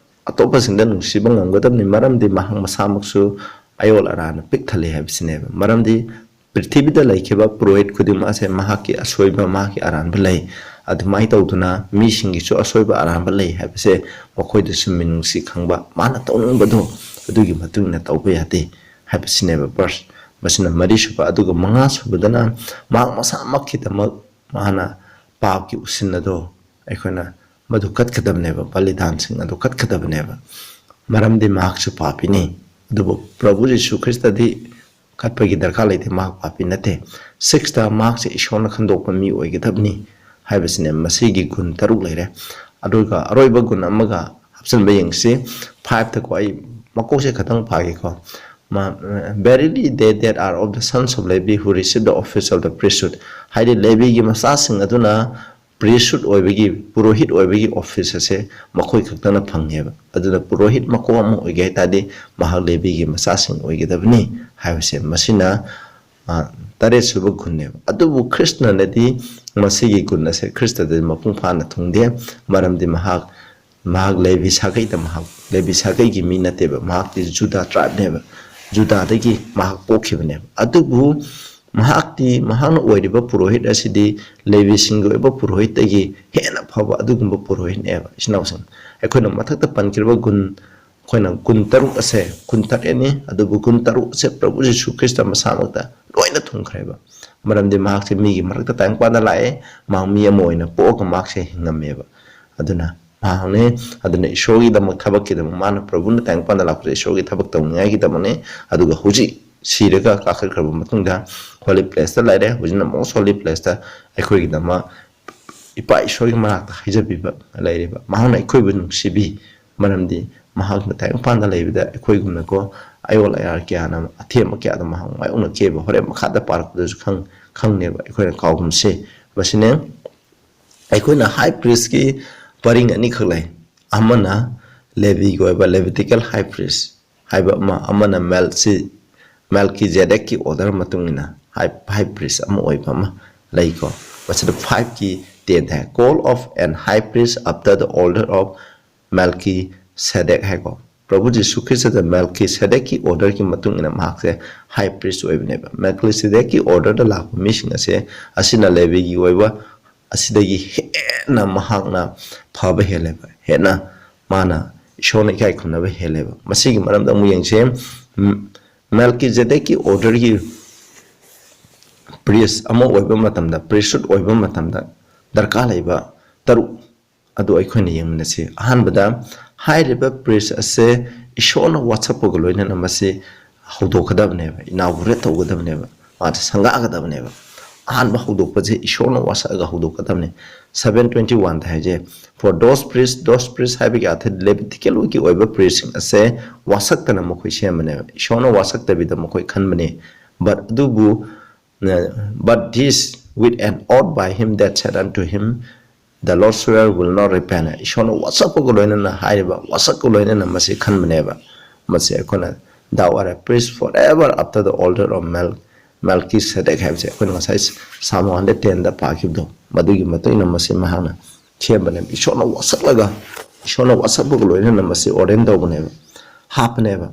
ꯑꯇꯣꯞꯄꯁꯤꯡꯗ ꯅꯨꯡꯁꯤꯕ ꯉꯝꯒꯗꯕꯅꯤ, ꯃꯔꯝꯗꯤ ꯃꯍꯥꯛ ꯃꯁꯥꯃꯛꯁꯨ ꯑꯌꯣꯜ ꯑꯔꯥꯟꯅ ꯄꯤꯛ ꯊꯜꯂꯤ ꯍꯥꯏꯕꯁꯤꯅꯦꯕ꯫ ꯃꯔꯝꯗꯤ ꯄ꯭ꯔꯤꯊꯤꯕꯤꯗ ꯂꯩꯈꯤꯕ ꯄꯨꯔꯣꯍꯤꯠ ꯈꯨꯗꯤꯡꯃꯛ ꯑꯁꯦ ꯃꯍꯥꯛꯀꯤ ꯑꯁꯣꯏꯕ, ꯃꯍꯥꯛꯀꯤ ꯑꯔꯥꯟꯕ ꯂꯩ꯫ ꯑꯗꯨꯃꯥꯏꯅ ꯇꯧꯗꯨꯅ ꯃꯤꯁꯤꯡꯒꯤꯁꯨ ꯑꯁꯣꯏꯕ ꯑꯔꯥꯟꯕ ꯂꯩ ꯍꯥꯏꯕꯁꯦ ꯃꯈꯣꯏꯗꯁꯨ ꯃꯤꯅꯨꯡꯁꯤ ꯈꯪꯕ, ꯃꯥꯅ ꯇꯧꯅꯤꯡꯕꯗꯣ ꯑꯗꯨꯒꯤ ꯃꯇꯨꯡ ꯏꯟꯅ ꯇꯧꯕ ꯌꯥꯗꯦ ꯍꯥꯏꯕꯁꯤꯅꯦꯕ ꯕꯔꯁ ꯃꯁꯤꯅ ꯃꯔꯤꯁꯨꯕ꯫ ꯑꯗꯨꯒ ꯃꯉꯥꯁꯨꯕꯗꯅ ꯃꯍꯥꯛ ꯃꯁꯥꯃꯛꯀꯤꯗꯃꯛ ꯃꯥꯅ ꯄꯥꯞꯀꯤ ꯎꯁꯤꯟ ꯑꯗꯣ ꯑꯩꯈꯣꯏꯅ ꯃꯗꯨ ꯀꯠꯀꯗꯕꯅꯦꯕ, ꯕꯂꯤꯗꯥꯟꯁꯤꯡ ꯑꯗꯨ ꯀꯠꯀꯗꯕꯅꯦꯕ, ꯃꯔꯝꯗꯤ ꯃꯍꯥꯛꯁꯨ ꯄꯥꯄꯤꯅꯤ꯫ ꯑꯗꯨꯕꯨ ꯄ꯭ꯔꯚꯨ ꯖꯤꯁꯨ ꯈ꯭ꯔꯤꯁꯇꯗꯤ ꯀꯠꯄꯒꯤ ꯗꯔꯀꯥꯔ ꯂꯩꯇꯦ, ꯃꯍꯥꯛ ꯄꯥꯄꯤ ꯅꯠꯇꯦ꯫ ꯁꯤꯛꯁꯇ, ꯃꯍꯥꯛꯁꯦ ꯏꯁꯣꯔꯅ ꯈꯟꯗꯣꯛꯄ ꯃꯤ ꯑꯣꯏꯒꯗꯕꯅꯤ ꯍꯥꯏꯕꯁꯤꯅꯦ꯫ ꯃꯁꯤꯒꯤ ꯒꯨꯟ ꯇꯔꯨꯛ ꯂꯩꯔꯦ꯫ ꯑꯗꯨꯒ ꯑꯔꯣꯏꯕ ꯒꯨꯟ ꯑꯃꯒ ꯍꯥꯞꯆꯤꯟꯕ ꯌꯦꯡꯁꯤ꯫ ꯐꯥꯏꯚꯇꯀꯣ, ꯑꯩ ꯃꯀꯣꯛꯁꯦ ꯈꯇꯪ ꯄꯥꯒꯦꯀꯣ꯫ "Verily they that are of the sons of Levi who receive the office of the priesthood", ꯍꯥꯏꯗꯤ ꯂꯦꯕꯤꯒꯤ ꯃꯆꯥꯁꯤꯡ ꯑꯗꯨꯅ ꯄ꯭ꯔꯤꯁꯨꯠ ꯑꯣꯏꯕꯒꯤ, ꯄꯨꯔꯣꯍꯤꯠ ꯑꯣꯏꯕꯒꯤ ꯑꯣꯐꯤꯁ ꯑꯁꯦ ꯃꯈꯣꯏ ꯈꯛꯇꯅ ꯐꯪꯉꯦꯕ꯫ ꯑꯗꯨꯅ ꯄꯨꯔꯣꯍꯤꯠ ꯃꯀꯣꯛ ꯑꯃ ꯑꯣꯏꯒꯦ ꯍꯥꯏ ꯇꯥꯔꯗꯤ ꯃꯍꯥꯛ ꯂꯦꯕꯤꯒꯤ ꯃꯆꯥꯁꯤꯡ ꯑꯣꯏꯒꯗꯕꯅꯤ ꯍꯥꯏꯕꯁꯦ ꯃꯁꯤꯅ, ꯑ, ꯇꯔꯦꯠꯁꯨꯕ ꯒꯨꯟꯅꯦꯕ꯫ ꯑꯗꯨꯕꯨ ꯈ꯭ꯔꯤꯁꯇꯅꯗꯤ ꯃꯁꯤꯒꯤ ꯒꯨꯟ ꯑꯁꯦ ꯈ꯭ꯔꯤꯁꯇꯗꯗꯤ ꯃꯄꯨꯡ ꯐꯥꯅ ꯊꯨꯡꯗꯦ, ꯃꯔꯝꯗꯤ ꯃꯍꯥꯛ, ꯃꯍꯥꯛ ꯂꯦꯕꯤ ꯁꯥꯒꯩꯗ, ꯃꯍꯥꯛ ꯂꯦꯕꯤ ꯁꯥꯒꯩꯒꯤ ꯃꯤ ꯅꯠꯇꯦꯕ, ꯃꯍꯥꯛꯇꯤ ꯖꯨꯗꯥ ꯇ꯭ꯔꯥꯏꯕꯅꯦꯕ, ꯖꯨꯗꯥꯗꯒꯤ ꯃꯍꯥꯛ ꯄꯣꯛꯈꯤꯕꯅꯦꯕ꯫ ꯑꯗꯨꯕꯨ ꯃꯍꯥꯛꯇꯤ, ꯃꯍꯥꯛꯅ ꯑꯣꯏꯔꯤꯕ ꯄꯨꯔꯣꯍꯤꯠ ꯑꯁꯤꯗꯤ ꯂꯦꯕꯤꯁꯤꯡꯒꯤ ꯑꯣꯏꯕ ꯄꯨꯔꯣꯍꯤꯠꯇꯒꯤ ꯍꯦꯟꯅ ꯐꯕ ꯑꯗꯨꯒꯨꯝꯕ ꯄꯨꯔꯣꯍꯤꯠꯅꯦꯕ, ꯏꯆꯤꯟ ꯏꯅꯥꯎꯁꯤꯡ꯫ ꯑꯩꯈꯣꯏꯅ ꯃꯊꯛꯇ ꯄꯟꯈ꯭ꯔꯤꯕ ꯒꯨꯟ, ꯑꯩꯈꯣꯏꯅ ꯒꯨꯟ ꯇꯔꯨꯛ ꯑꯁꯦ, ꯒꯨꯟ ꯇꯔꯦꯠꯅꯤ, ꯑꯗꯨꯕꯨ ꯒꯨꯟ ꯇꯔꯨꯛ ꯑꯁꯦ ꯄ꯭ꯔꯚꯨ ꯖꯤꯁꯨ ꯈ꯭ꯔꯤꯁꯇ ꯃꯁꯥꯃꯛꯇ ꯂꯣꯏꯅ ꯊꯨꯡꯈ꯭ꯔꯦꯕ꯫ ꯃꯔꯝꯗꯤ ꯃꯍꯥꯛꯁꯦ ꯃꯤꯒꯤ ꯃꯔꯛꯇ ꯇꯥꯏꯕꯪꯄꯥꯟꯗ ꯂꯥꯛꯑꯦ, ꯃꯍꯥꯛ ꯃꯤ ꯑꯃ ꯑꯣꯏꯅ ꯄꯣꯛꯑꯒ ꯃꯍꯥꯛꯁꯦ ꯍꯤꯡꯉꯝꯃꯦꯕ꯫ ꯑꯗꯨꯅ ꯃꯍꯥꯛꯅꯤ꯫ ꯑꯗꯨꯅ ꯏꯁꯣꯔꯒꯤꯗꯃꯛ, ꯊꯕꯛꯀꯤꯗꯃꯛ, ꯃꯥꯅ ꯄ꯭ꯔꯚꯨꯅ ꯇꯥꯏꯕꯪꯄꯥꯟꯗ ꯂꯥꯛꯄꯁꯦ ꯏꯁꯣꯔꯒꯤ ꯊꯕꯛ ꯇꯧꯅꯤꯡꯉꯥꯏꯒꯤꯗꯃꯛꯅꯤ꯫ ꯑꯗꯨꯒ ꯍꯧꯖꯤꯛ ꯁꯤꯔꯒ ꯀꯥꯈꯠꯈ꯭ꯔꯕ ꯃꯇꯨꯡꯗ ꯍꯣꯂꯤ ꯄ꯭ꯂꯦꯁꯇ ꯂꯩꯔꯦ꯫ ꯍꯧꯖꯤꯛꯅ most holy placeꯇ ꯑꯩꯈꯣꯏꯒꯤꯗꯃꯛ ꯏꯄꯥ ꯏꯁꯣꯔꯒꯤ ꯃꯅꯥꯛꯇ ꯍꯥꯏꯖꯕꯤꯕ ꯂꯩꯔꯦꯕ꯫ ꯃꯍꯥꯛꯅ ꯑꯩꯈꯣꯏꯕꯨ ꯅꯨꯡꯁꯤꯕꯤ, ꯃꯔꯝꯗꯤ ꯃꯍꯥꯛꯅ ꯇꯥꯏꯕꯪꯄꯥꯟꯗ ꯂꯩꯕꯗ ꯑꯩꯈꯣꯏꯒꯨꯝꯅꯀꯣ ꯑꯌꯣꯜ ꯑꯌꯥꯔ ꯀꯌꯥꯅ, ꯑꯊꯦꯝꯕ ꯀꯌꯥꯗ ꯃꯍꯥꯛ ꯃꯥꯌꯣꯛꯅꯈꯤꯑꯕ꯫ ꯍꯣꯔꯦꯟ ꯃꯈꯥꯗ ꯄꯥꯔꯛꯄꯗꯁꯨ ꯈꯪ-, ꯈꯪꯅꯦꯕ, ꯑꯩꯈꯣꯏꯅ ꯀꯥꯎꯒꯨꯝꯁꯦ꯫ ꯃꯁꯤꯅ ꯑꯩꯈꯣꯏꯅ ꯍꯥꯏ ꯄ꯭ꯔꯤꯁꯀꯤ ꯄꯔꯤꯡ ꯑꯅꯤꯈꯛ ꯂꯩ꯫ ꯑꯃꯅ ꯂꯦꯕꯤꯒꯤ ꯑꯣꯏꯕ Levitical high priest ꯍꯥꯏꯕ ꯑꯃ, ꯑꯃꯅ ꯃꯦꯜꯁꯤ-, ꯃꯦꯜꯀꯤꯖꯦꯗꯦꯛꯀꯤ order ꯃꯇꯨꯡ ꯏꯟꯅ ꯍꯥꯏ, ꯍꯥꯏ ꯄ꯭ꯔꯤꯁ ꯑꯃ ꯑꯣꯏꯕ ꯑꯃ, ꯂꯩꯀꯣ꯫ ꯃꯁꯤꯗ five ꯀꯤ ten high, call of an high priest after the order of Melchizedek ꯍꯥꯏꯀꯣ꯫ ꯄ꯭ꯔꯚꯨ ꯖꯤꯁꯨ ꯈ꯭ꯔꯤꯁꯇꯗ ꯃꯦꯜꯀꯤꯁꯦꯗꯦꯛꯀꯤ order ꯀꯤ ꯃꯇꯨꯡ ꯏꯟꯅ ꯃꯍꯥꯛꯁꯦ high priest ꯑꯣꯏꯕꯅꯦꯕ꯫ ꯃꯦꯜꯀꯤꯁꯦꯗꯦꯛꯀꯤ order ꯗ ꯂꯥꯛꯄ ꯃꯤꯁꯤꯡ ꯑꯁꯦ, ꯑꯁꯤꯅ ꯂꯦꯕꯤꯒꯤ ꯑꯣꯏꯕ ꯑꯁꯤꯗꯒꯤ ꯍꯦꯟꯅ ꯃꯍꯥꯛꯅ ꯐꯕ ꯍꯦꯜꯂꯦꯕ, ꯍꯦꯟꯅ ꯃꯥꯅ ꯏꯁꯣꯔꯅ ꯏꯀꯥꯏ ꯈꯨꯝꯅꯕ ꯍꯦꯜꯂꯦꯕ꯫ ꯃꯁꯤꯒꯤ ꯃꯔꯝꯗ ꯑꯃꯨꯛ ꯌꯦꯡꯁꯦ꯫ ꯎꯝ, ꯃꯦꯜꯀꯤꯁꯦꯗꯦꯛꯀꯤ order ꯒꯤ priest ꯑꯃ ꯑꯣꯏꯕ ꯃꯇꯝꯗ, priesthood ꯑꯣꯏꯕ ꯃꯇꯝꯗ ꯗꯔꯀꯥꯔ ꯂꯩꯕ ꯇꯔꯨꯛ ꯑꯗꯨ ꯑꯩꯈꯣꯏꯅ ꯌꯦꯡꯃꯤꯟꯅꯁꯤ꯫ ꯑꯍꯥꯟꯕꯗ, ꯍꯥꯏꯔꯤꯕ priest ꯑꯁꯦ ꯏꯁꯣꯔꯅ ꯋꯥꯁꯛꯄꯒ ꯂꯣꯏꯅꯅ ꯃꯁꯤ ꯍꯧꯗꯣꯛꯀꯗꯕꯅꯦꯕ, inaugurate ꯇꯧꯒꯗꯕꯅꯦꯕ, ꯃꯥꯁꯦ ꯁꯪꯒꯥꯒꯗꯕꯅꯦꯕ꯫ ꯑꯍꯥꯟꯕ ꯍꯧꯗꯣꯛꯄꯁꯦ ꯏꯁꯣꯔꯅ ꯋꯥꯁꯛꯑꯒ ꯍꯧꯗꯣꯛꯀꯗꯕꯅꯦ꯫ Seven twenty one ꯗ ꯍꯥꯏꯁꯦ, "For those priests, those priests" ꯍꯥꯏꯕꯒꯤ ꯑꯔꯊ ꯂꯦꯕꯤꯇꯤꯀꯦꯜꯒꯤ ꯑꯣꯏꯕ priest ꯁꯤꯡ ꯑꯁꯦ ꯋꯥꯁꯛꯇꯅ ꯃꯈꯣꯏ ꯁꯦꯝꯕꯅꯦꯕ, ꯏꯁꯣꯔꯅ ꯋꯥꯁꯛꯇꯕꯤꯗ ꯃꯈꯣꯏ ꯈꯟꯕꯅꯦ꯫ But ꯑꯗꯨꯕꯨ, "But this with an oath by him that said unto him, 'The Lord's servant will not repent.'" ꯏꯁꯣꯔꯅ ꯋꯥꯁꯛꯄꯒ ꯂꯣꯏꯅꯅ ꯍꯥꯏꯔꯤꯕ, ꯋꯥꯁꯛꯀ ꯂꯣꯏꯅꯅ ꯃꯁꯤ ꯈꯟꯕꯅꯦꯕ꯫ ꯃꯁꯤ ꯑꯩꯈꯣꯏꯅ, "Thou art a priest forever after the order of Mel-, Melchizedek" ꯍꯥꯏꯕꯁꯦ ꯑꯩꯈꯣꯏꯅ ꯉꯁꯥꯏ Psalm one hundred ten ꯗ ꯄꯥꯈꯤꯕꯗꯣ, ꯃꯗꯨꯒꯤ ꯃꯇꯨꯡ ꯏꯟꯅ ꯃꯁꯤ ꯃꯍꯥꯛꯅ ꯁꯦꯝꯕꯅꯦꯕ꯫ ꯏꯁꯣꯔꯅ ꯋꯥꯁꯛꯂꯒ, ꯏꯁꯣꯔꯅ ꯋꯥꯁꯛꯄꯒ ꯂꯣꯏꯅꯅ ꯃꯁꯤ ordain ꯇꯧꯕꯅꯦꯕ, ꯍꯥꯞꯄꯅꯦꯕ꯫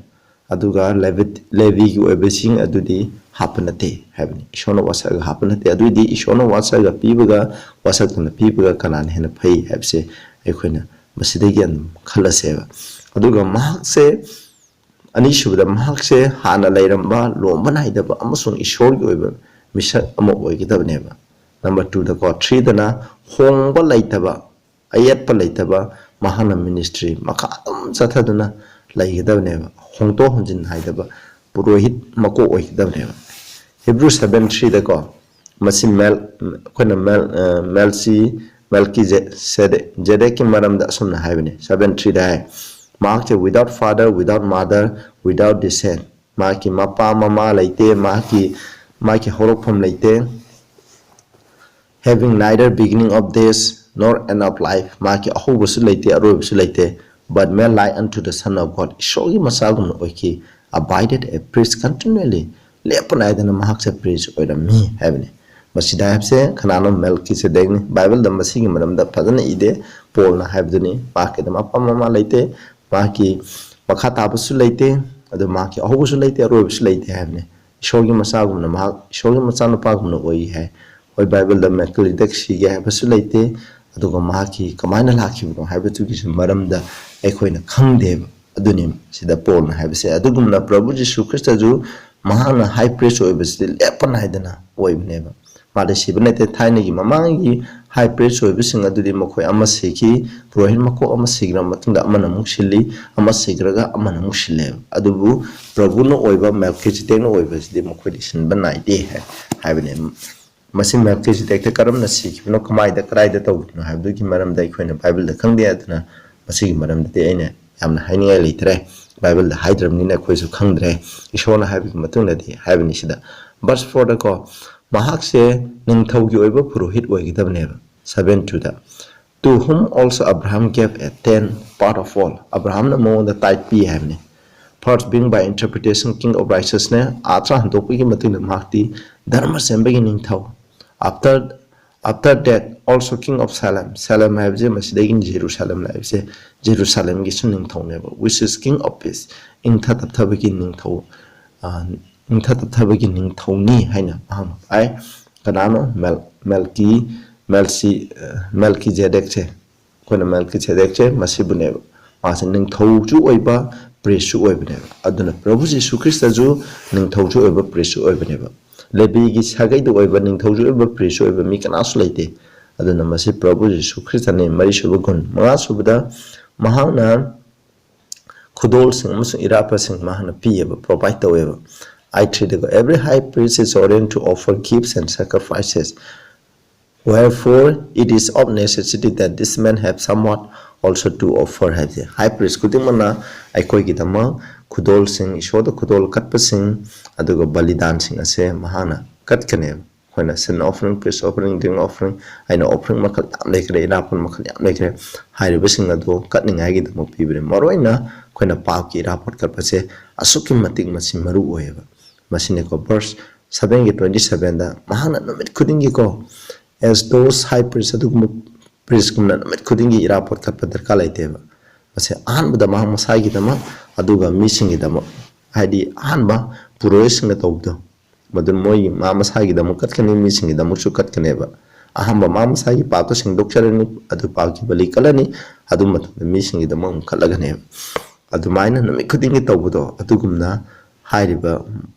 ꯑꯗꯨꯒ ꯂꯦꯕꯤꯠ-, ꯂꯦꯕꯤꯒꯤ ꯑꯣꯏꯕꯁꯤꯡ ꯑꯗꯨꯗꯤ ꯍꯥꯞꯄ ꯅꯠꯇꯦ ꯍꯥꯏꯕꯅꯤ꯫ ꯏꯁꯣꯔꯅ ꯋꯥꯁꯛꯑꯒ ꯍꯥꯞꯄ ꯅꯠꯇꯦ꯫ ꯑꯗꯨꯏꯗꯤ ꯏꯁꯣꯔꯅ ꯋꯥꯁꯛꯑꯒ ꯄꯤꯕꯒ ꯋꯥꯁꯛꯇꯅ ꯄꯤꯕꯒ ꯀꯅꯥꯅ ꯍꯦꯟꯅ ꯐꯩ ꯍꯥꯏꯕꯁꯦ ꯑꯩꯈꯣꯏꯅ ꯃꯁꯤꯗꯒꯤ ꯑꯗꯨꯝ ꯈꯜꯂꯁꯦꯕ꯫ ꯑꯗꯨꯒ ꯃꯍꯥꯛꯁꯦ, ꯑꯅꯤꯁꯨꯕꯗ, ꯃꯍꯥꯛꯁꯦ ꯍꯥꯟꯅ ꯂꯩꯔꯝꯕ, ꯂꯣꯝꯕ ꯅꯥꯏꯗꯕ ꯑꯃꯁꯨꯡ ꯏꯁꯣꯔꯒꯤ ꯑꯣꯏꯕ ꯃꯤꯁꯛ ꯑꯃ ꯑꯣꯏꯒꯗꯕꯅꯦꯕ꯫ Number two ꯗꯀꯣ, three ꯗꯅ ꯍꯣꯡꯕ ꯂꯩꯇꯕ, ꯑꯌꯦꯠꯄ ꯂꯩꯇꯕ ꯃꯍꯥꯛꯅ ministry ꯃꯈꯥ ꯑꯗꯨꯝ ꯆꯠꯊꯗꯨꯅ ꯂꯩꯒꯗꯕꯅꯦꯕ꯫ ꯍꯣꯡꯗꯣꯛ ꯍꯣꯡꯖꯤꯟ ꯍꯥꯏꯗꯕ ꯄꯨꯔꯣꯍꯤꯠ ꯃꯀꯣꯛ ꯑꯣꯏꯒꯗꯕꯅꯦꯕ꯫ Hebrew seven three ꯗꯀꯣ, ꯃꯁꯤ ꯃꯦꯜ-, ꯑꯩꯈꯣꯏꯅ ꯃꯦꯜ-, ꯑ, ꯃꯦꯜꯁꯤ-, ꯃꯦꯜꯀꯤꯖꯦ-, ꯁꯦꯗꯦ-, ꯖꯦꯗꯦꯛꯀꯤ ꯃꯔꯝꯗ ꯑꯁꯨꯝꯅ ꯍꯥꯏꯕꯅꯤ, seven three ꯗ ꯍꯥꯏ, ꯃꯍꯥꯛꯁꯦ without father, without mother, without descent, ꯃꯍꯥꯛꯀꯤ ꯃꯄꯥ ꯃꯃꯥ ꯂꯩꯇꯦ, ꯃꯍꯥꯛꯀꯤ, ꯃꯍꯥꯛꯀꯤ ꯍꯧꯔꯛꯐꯝ ꯂꯩꯇꯦ, having neither beginning of days nor end of life, ꯃꯍꯥꯛꯀꯤ ꯑꯍꯧꯕꯁꯨ ꯂꯩꯇꯦ, ꯑꯔꯣꯏꯕꯁꯨ ꯂꯩꯇꯦ, but made like unto the Son of God, ꯏꯁꯣꯔꯒꯤ ꯃꯆꯥꯒꯨꯝꯅ ꯑꯣꯏꯈꯤ, abided a priest continually, ꯂꯦꯞꯄ ꯅꯥꯏꯗꯅ ꯃꯍꯥꯛꯁꯦ priest ꯑꯣꯏꯔꯝꯃꯤ ꯍꯥꯏꯕꯅꯤ꯫ ꯃꯁꯤꯗ ꯍꯥꯏꯕꯁꯦ ꯀꯅꯥꯅꯣ? ꯃꯦꯜꯀꯤꯁꯦꯗꯦꯛꯅꯤ꯫ ꯕꯥꯏꯕꯜꯗ ꯃꯁꯤꯒꯤ ꯃꯔꯝꯗ ꯐꯖꯅ ꯏꯗꯦ꯫ ꯄꯣꯜꯅ ꯍꯥꯏꯕꯗꯨꯅꯤ꯫ ꯃꯍꯥꯛꯀꯤ ꯑꯗꯨꯝ ꯑꯄꯥꯝꯕ ꯑꯃ ꯂꯩꯇꯦ, ꯃꯍꯥꯛꯀꯤ ꯃꯈꯥ ꯇꯥꯕꯁꯨ ꯂꯩꯇꯦ, ꯑꯗꯨ ꯃꯍꯥꯛꯀꯤ ꯑꯍꯧꯕꯁꯨ ꯂꯩꯇꯦ, ꯑꯔꯣꯏꯕꯁꯨ ꯂꯩꯇꯦ ꯍꯥꯏꯕꯅꯤ꯫ ꯏꯁꯣꯔꯒꯤ ꯃꯆꯥꯒꯨꯝꯅ, ꯃꯍꯥꯛ ꯏꯁꯣꯔꯒꯤ ꯃꯆꯥꯅꯨꯄꯥꯒꯨꯝꯅ ꯑꯣꯏ ꯍꯥꯏ꯫ ꯍꯣꯏ, ꯕꯥꯏꯕꯜꯗ ꯃꯦꯜꯀꯤꯁꯦꯗꯦꯛ ꯁꯤꯒꯦ ꯍꯥꯏꯕꯁꯨ ꯂꯩꯇꯦ, ꯑꯗꯨꯒ ꯃꯍꯥꯛꯀꯤ ꯀꯃꯥꯏꯅ ꯂꯥꯛꯈꯤꯕꯅꯣ ꯍꯥꯏꯕꯗꯨꯒꯤꯁꯨ ꯃꯔꯝꯗ ꯑꯩꯈꯣꯏꯅ ꯈꯪꯗꯦꯕ꯫ ꯑꯗꯨꯅꯤ ꯁꯤꯗ ꯄꯣꯜꯅ ꯍꯥꯏꯕꯁꯦ꯫ ꯑꯗꯨꯒꯨꯝꯅ ꯄ꯭ꯔꯚꯨ ꯖꯤꯁꯨ ꯈ꯭ꯔꯤꯁꯇꯁꯨ ꯃꯍꯥꯛꯅ ꯍꯥꯏ ꯄ꯭ꯔꯤꯁ ꯑꯣꯏꯕꯁꯤꯗꯤ ꯂꯦꯞꯄ ꯅꯥꯏꯗꯅ ꯑꯣꯏꯕꯅꯦꯕ꯫ ꯃꯥꯗꯤ ꯁꯤꯕ ꯅꯠꯇꯦ꯫ ꯊꯥꯏꯅꯒꯤ ꯃꯃꯥꯡꯒꯤ ꯍꯥꯏ ꯄ꯭ꯔꯤꯁ ꯑꯣꯏꯕꯁꯤꯡ ꯑꯗꯨꯗꯤ ꯃꯈꯣꯏ ꯑꯃ ꯁꯤꯈꯤ, ꯄꯨꯔꯣꯍꯤꯠ ꯃꯀꯣꯛ ꯑꯃ ꯁꯤꯈ꯭ꯔ ꯃꯇꯨꯡꯗ ꯑꯃꯅ ꯑꯃꯨꯛ ꯁꯤꯜꯂꯤ, ꯑꯃ ꯁꯤꯈ꯭ꯔꯒ ꯑꯃꯅ ꯑꯃꯨꯛ ꯁꯤꯜꯂꯦꯕ꯫ ꯑꯗꯨꯕꯨ ꯄ꯭ꯔꯚꯨꯅ ꯑꯣꯏꯕ, ꯃꯦꯜꯀꯤꯁꯦꯗꯦꯛꯅ ꯑꯣꯏꯕꯁꯤꯗꯤ ꯃꯈꯣꯏꯗꯤ ꯁꯤꯟꯕ ꯅꯥꯏꯗꯦ ꯍꯥꯏ-, ꯍꯥꯏꯕꯅꯦ꯫ ꯃꯁꯤ ꯃꯦꯜꯀꯤꯁꯦꯗꯦꯛꯇ ꯀꯔꯝꯅ ꯁꯤꯈꯤꯕꯅꯣ, ꯀꯃꯥꯏꯗ, ꯀꯗꯥꯏꯗ ꯇꯧꯈꯤꯕꯅꯣ ꯍꯥꯏꯕꯗꯨꯒꯤ ꯃꯔꯝꯗ ꯑꯩꯈꯣꯏꯅ ꯕꯥꯏꯕꯜꯗ ꯈꯪꯗꯦ꯫ ꯑꯗꯨꯅ ꯃꯁꯤꯒꯤ ꯃꯔꯝꯗꯗꯤ ꯑꯩꯅ ꯌꯥꯝꯅ ꯍꯥꯏꯅꯤꯡꯉꯥꯏ ꯂꯩꯇ꯭ꯔꯦ꯫ ꯕꯥꯏꯕꯜꯗ ꯍꯥꯏꯗ꯭ꯔꯕꯅꯤꯅ ꯑꯩꯈꯣꯏꯁꯨ ꯈꯪꯗ꯭ꯔꯦ꯫ ꯏꯁꯣꯔꯅ ꯍꯥꯏꯕꯒꯤ ꯃꯇꯨꯡꯗꯗꯤ ꯍꯥꯏꯕꯅꯤ ꯁꯤꯗ꯫ ꯚꯔꯁ ꯐꯣꯔꯗꯀꯣ, ꯃꯍꯥꯛꯁꯦ ꯅꯤꯡꯊꯧꯒꯤ ꯑꯣꯏꯕ ꯄꯨꯔꯣꯍꯤꯠ ꯑꯣꯏꯒꯗꯕꯅꯦꯕ꯫ ꯁꯚꯦꯟ ꯇꯨꯗ, "To whom also Abraham gave a tenth part of all." ꯑꯕ꯭ꯔꯥꯍꯝꯅ ꯃꯉꯣꯟꯗ ꯇꯥꯏꯠ ꯄꯤ ꯍꯥꯏꯕꯅꯤ꯫ First being by interpretation king of righteousness, ꯑꯥꯊ꯭ꯔ ꯍꯟꯗꯣꯛꯄꯒꯤ ꯃꯇꯨꯡꯗ ꯃꯍꯥꯛꯇꯤ ꯙꯔꯃ ꯁꯦꯝꯕꯒꯤ ꯅꯤꯡꯊꯧ꯫ After, after that also king of Salem, ꯁꯦꯂꯦꯝ ꯍꯥꯏꯕꯁꯦ ꯃꯁꯤꯗꯒꯤ ꯖꯦꯔꯨꯁꯥꯂꯦꯝ ꯍꯥꯏꯕꯁꯦ ꯖꯦꯔꯨꯁꯥꯂꯦꯝꯒꯤꯁꯨ ꯅꯤꯡꯊꯧꯅꯦꯕ, which is king of peace, ꯏꯪꯊ ꯇꯞꯊꯕꯒꯤ ꯅꯤꯡꯊꯧ, ꯑ, ꯏꯪꯊ ꯇꯞꯊꯕꯒꯤ ꯅꯤꯡꯊꯧꯅꯤ ꯍꯥꯏꯅ ꯃꯍꯥꯛꯅ ꯍꯥꯏ꯫ ꯀꯅꯥꯅꯣ? ꯃꯦꯜ-, ꯃꯦꯜꯀꯤ-, ꯃꯦꯜꯁꯤ-, ꯑ, ꯃꯦꯜꯀꯤꯖꯦꯗꯦꯛꯁꯦ꯫ ꯑꯩꯈꯣꯏꯅ ꯃꯦꯜꯀꯤꯁꯦꯗꯦꯛꯁꯦ ꯃꯁꯤꯕꯨꯅꯦꯕ꯫ ꯃꯥꯁꯦ ꯅꯤꯡꯊꯧꯁꯨ ꯑꯣꯏꯕ, ꯄ꯭ꯔꯤꯁꯁꯨ ꯑꯣꯏꯕꯅꯦꯕ꯫ ꯑꯗꯨꯅ ꯄ꯭ꯔꯚꯨ ꯖꯤꯁꯨ ꯈ꯭ꯔꯤꯁꯇꯁꯨ ꯅꯤꯡꯊꯧꯁꯨ ꯑꯣꯏꯕ, ꯄ꯭ꯔꯤꯁꯁꯨ ꯑꯣꯏꯕꯅꯦꯕ꯫ ꯂꯦꯕꯤꯒꯤ ꯁꯥꯒꯩꯗ ꯑꯣꯏꯕ, ꯅꯤꯡꯊꯧꯁꯨ ꯑꯣꯏꯕ, ꯄ꯭ꯔꯤꯁꯁꯨ ꯑꯣꯏꯕ ꯃꯤ ꯀꯅꯥꯁꯨ ꯂꯩꯇꯦ꯫ ꯑꯗꯨꯅ ꯃꯁꯤ ꯄ꯭ꯔꯚꯨ ꯖꯤꯁꯨ ꯈ꯭ꯔꯤꯁꯇꯅꯤ꯫ ꯃꯔꯤꯁꯨꯕ ꯒꯨꯟ꯫ ꯃꯉꯥꯁꯨꯕꯗ ꯃꯍꯥꯛꯅ ꯈꯨꯗꯣꯜꯁꯤꯡ ꯑꯃꯁꯨꯡ ꯏꯔꯥꯠꯄꯁꯤꯡ ꯃꯍꯥꯛꯅ ꯄꯤꯌꯦꯕ, ꯄ꯭ꯔꯣꯚꯥꯏꯠ ꯇꯧꯋꯦꯕ꯫ ꯑꯥꯏꯠ ꯊ꯭ꯔꯤꯗꯀꯣ, "Every high priest is ordained to offer gifts and sacrifices. Wherefore it is of necessity that this man have somewhat also to offer" ꯍꯥꯏꯕꯁꯦ, ꯍꯥꯏ ꯄ꯭ꯔꯤꯁ ꯈꯨꯗꯤꯡꯃꯛꯅ ꯑꯩꯈꯣꯏꯒꯤꯗꯃꯛ ꯈꯨꯗꯣꯜꯁꯤꯡ, ꯏꯁꯣꯔꯗ ꯈꯨꯗꯣꯜ ꯀꯠꯄꯁꯤꯡ, ꯑꯗꯨꯒ ꯕꯂꯤꯗꯥꯟꯁꯤꯡ ꯑꯁꯦ ꯃꯍꯥꯛꯅ ꯀꯠꯀꯅꯦꯕ꯫ ꯑꯩꯈꯣꯏꯅ sin offering, peace offering, drink offering ꯍꯥꯏꯅ offering ꯃꯈꯜ ꯌꯥꯝ ꯂꯩꯈ꯭ꯔꯦ, ꯏꯔꯥꯠꯄ ꯃꯈꯜ ꯌꯥꯝ ꯂꯩꯈ꯭ꯔꯦ꯫ ꯍꯥꯏꯔꯤꯕꯁꯤꯡ ꯑꯗꯨ ꯀꯠꯅꯤꯡꯉꯥꯏꯒꯤꯗꯃꯛ ꯄꯤꯕꯅꯤ꯫ ꯃꯔꯨꯑꯣꯏꯅ ꯑꯩꯈꯣꯏꯅ ꯄꯥꯞꯀꯤ ꯏꯔꯥꯠꯄ ꯀꯠꯄꯁꯦ ꯑꯁꯨꯛꯀꯤ ꯃꯇꯤꯛ ꯃꯁꯤ ꯃꯔꯨ ꯑꯣꯏꯌꯦꯕ꯫ ꯃꯁꯤꯅꯤꯀꯣ ꯚꯔꯁ ꯁꯚꯦꯟꯒꯤ ꯇ꯭ꯋꯦꯟꯇꯤ ꯁꯚꯦꯟꯗ ꯃꯍꯥꯛꯅ ꯅꯨꯃꯤꯠ ꯈꯨꯗꯤꯡꯒꯤꯀꯣ, as those high priest, ꯑꯗꯨꯒꯨꯝꯕ ꯄ꯭ꯔꯤꯁꯀꯨꯝꯅ ꯅꯨꯃꯤꯠ ꯈꯨꯗꯤꯡꯒꯤ ꯏꯔꯥꯕꯣꯠ ꯀꯠꯄ ꯗꯔꯀꯥꯔ ꯂꯩꯇꯦꯕ꯫ ꯃꯁꯤ ꯑꯍꯥꯟꯕꯗ ꯃꯍꯥꯛ ꯃꯁꯥꯒꯤꯗꯃꯛ, ꯑꯗꯨꯒ ꯃꯤꯁꯤꯡꯒꯤꯗꯃꯛ, ꯍꯥꯏꯗꯤ ꯑꯍꯥꯟꯕ ꯄꯨꯔꯣꯍꯤꯠꯁꯤꯡꯅ ꯇꯧꯕꯗꯣ, ꯃꯗꯨ ꯃꯣꯏꯒꯤ ꯃꯥ ꯃꯁꯥꯒꯤꯗꯃꯛ ꯀꯠꯀꯅꯤ, ꯃꯤꯁꯤꯡꯒꯤꯗꯃꯛꯁꯨ ꯀꯠꯀꯅꯦꯕ꯫ ꯑꯍꯥꯟꯕ ꯃꯥ ꯃꯁꯥꯒꯤ ꯄꯥꯞꯇꯣ ꯁꯦꯡꯗꯣꯛꯆꯔꯅꯤ, ꯑꯗꯨ ꯄꯥꯞꯀꯤ ꯕꯂꯤ ꯀꯠꯂꯅꯤ, ꯑꯗꯨ ꯃꯇꯨꯡꯗ ꯃꯤꯁꯤꯡꯒꯤꯗꯃꯛ ꯑꯃꯨꯛ ꯀꯠꯂꯒꯅꯦꯕ꯫ ꯑꯗꯨꯃꯥꯏꯅ ꯅꯨꯃꯤꯠ ꯈꯨꯗꯤꯡꯒꯤ ꯇꯧꯕꯗꯣ, ꯑꯗꯨꯒꯨꯝꯅ ꯍꯥꯏꯔꯤꯕ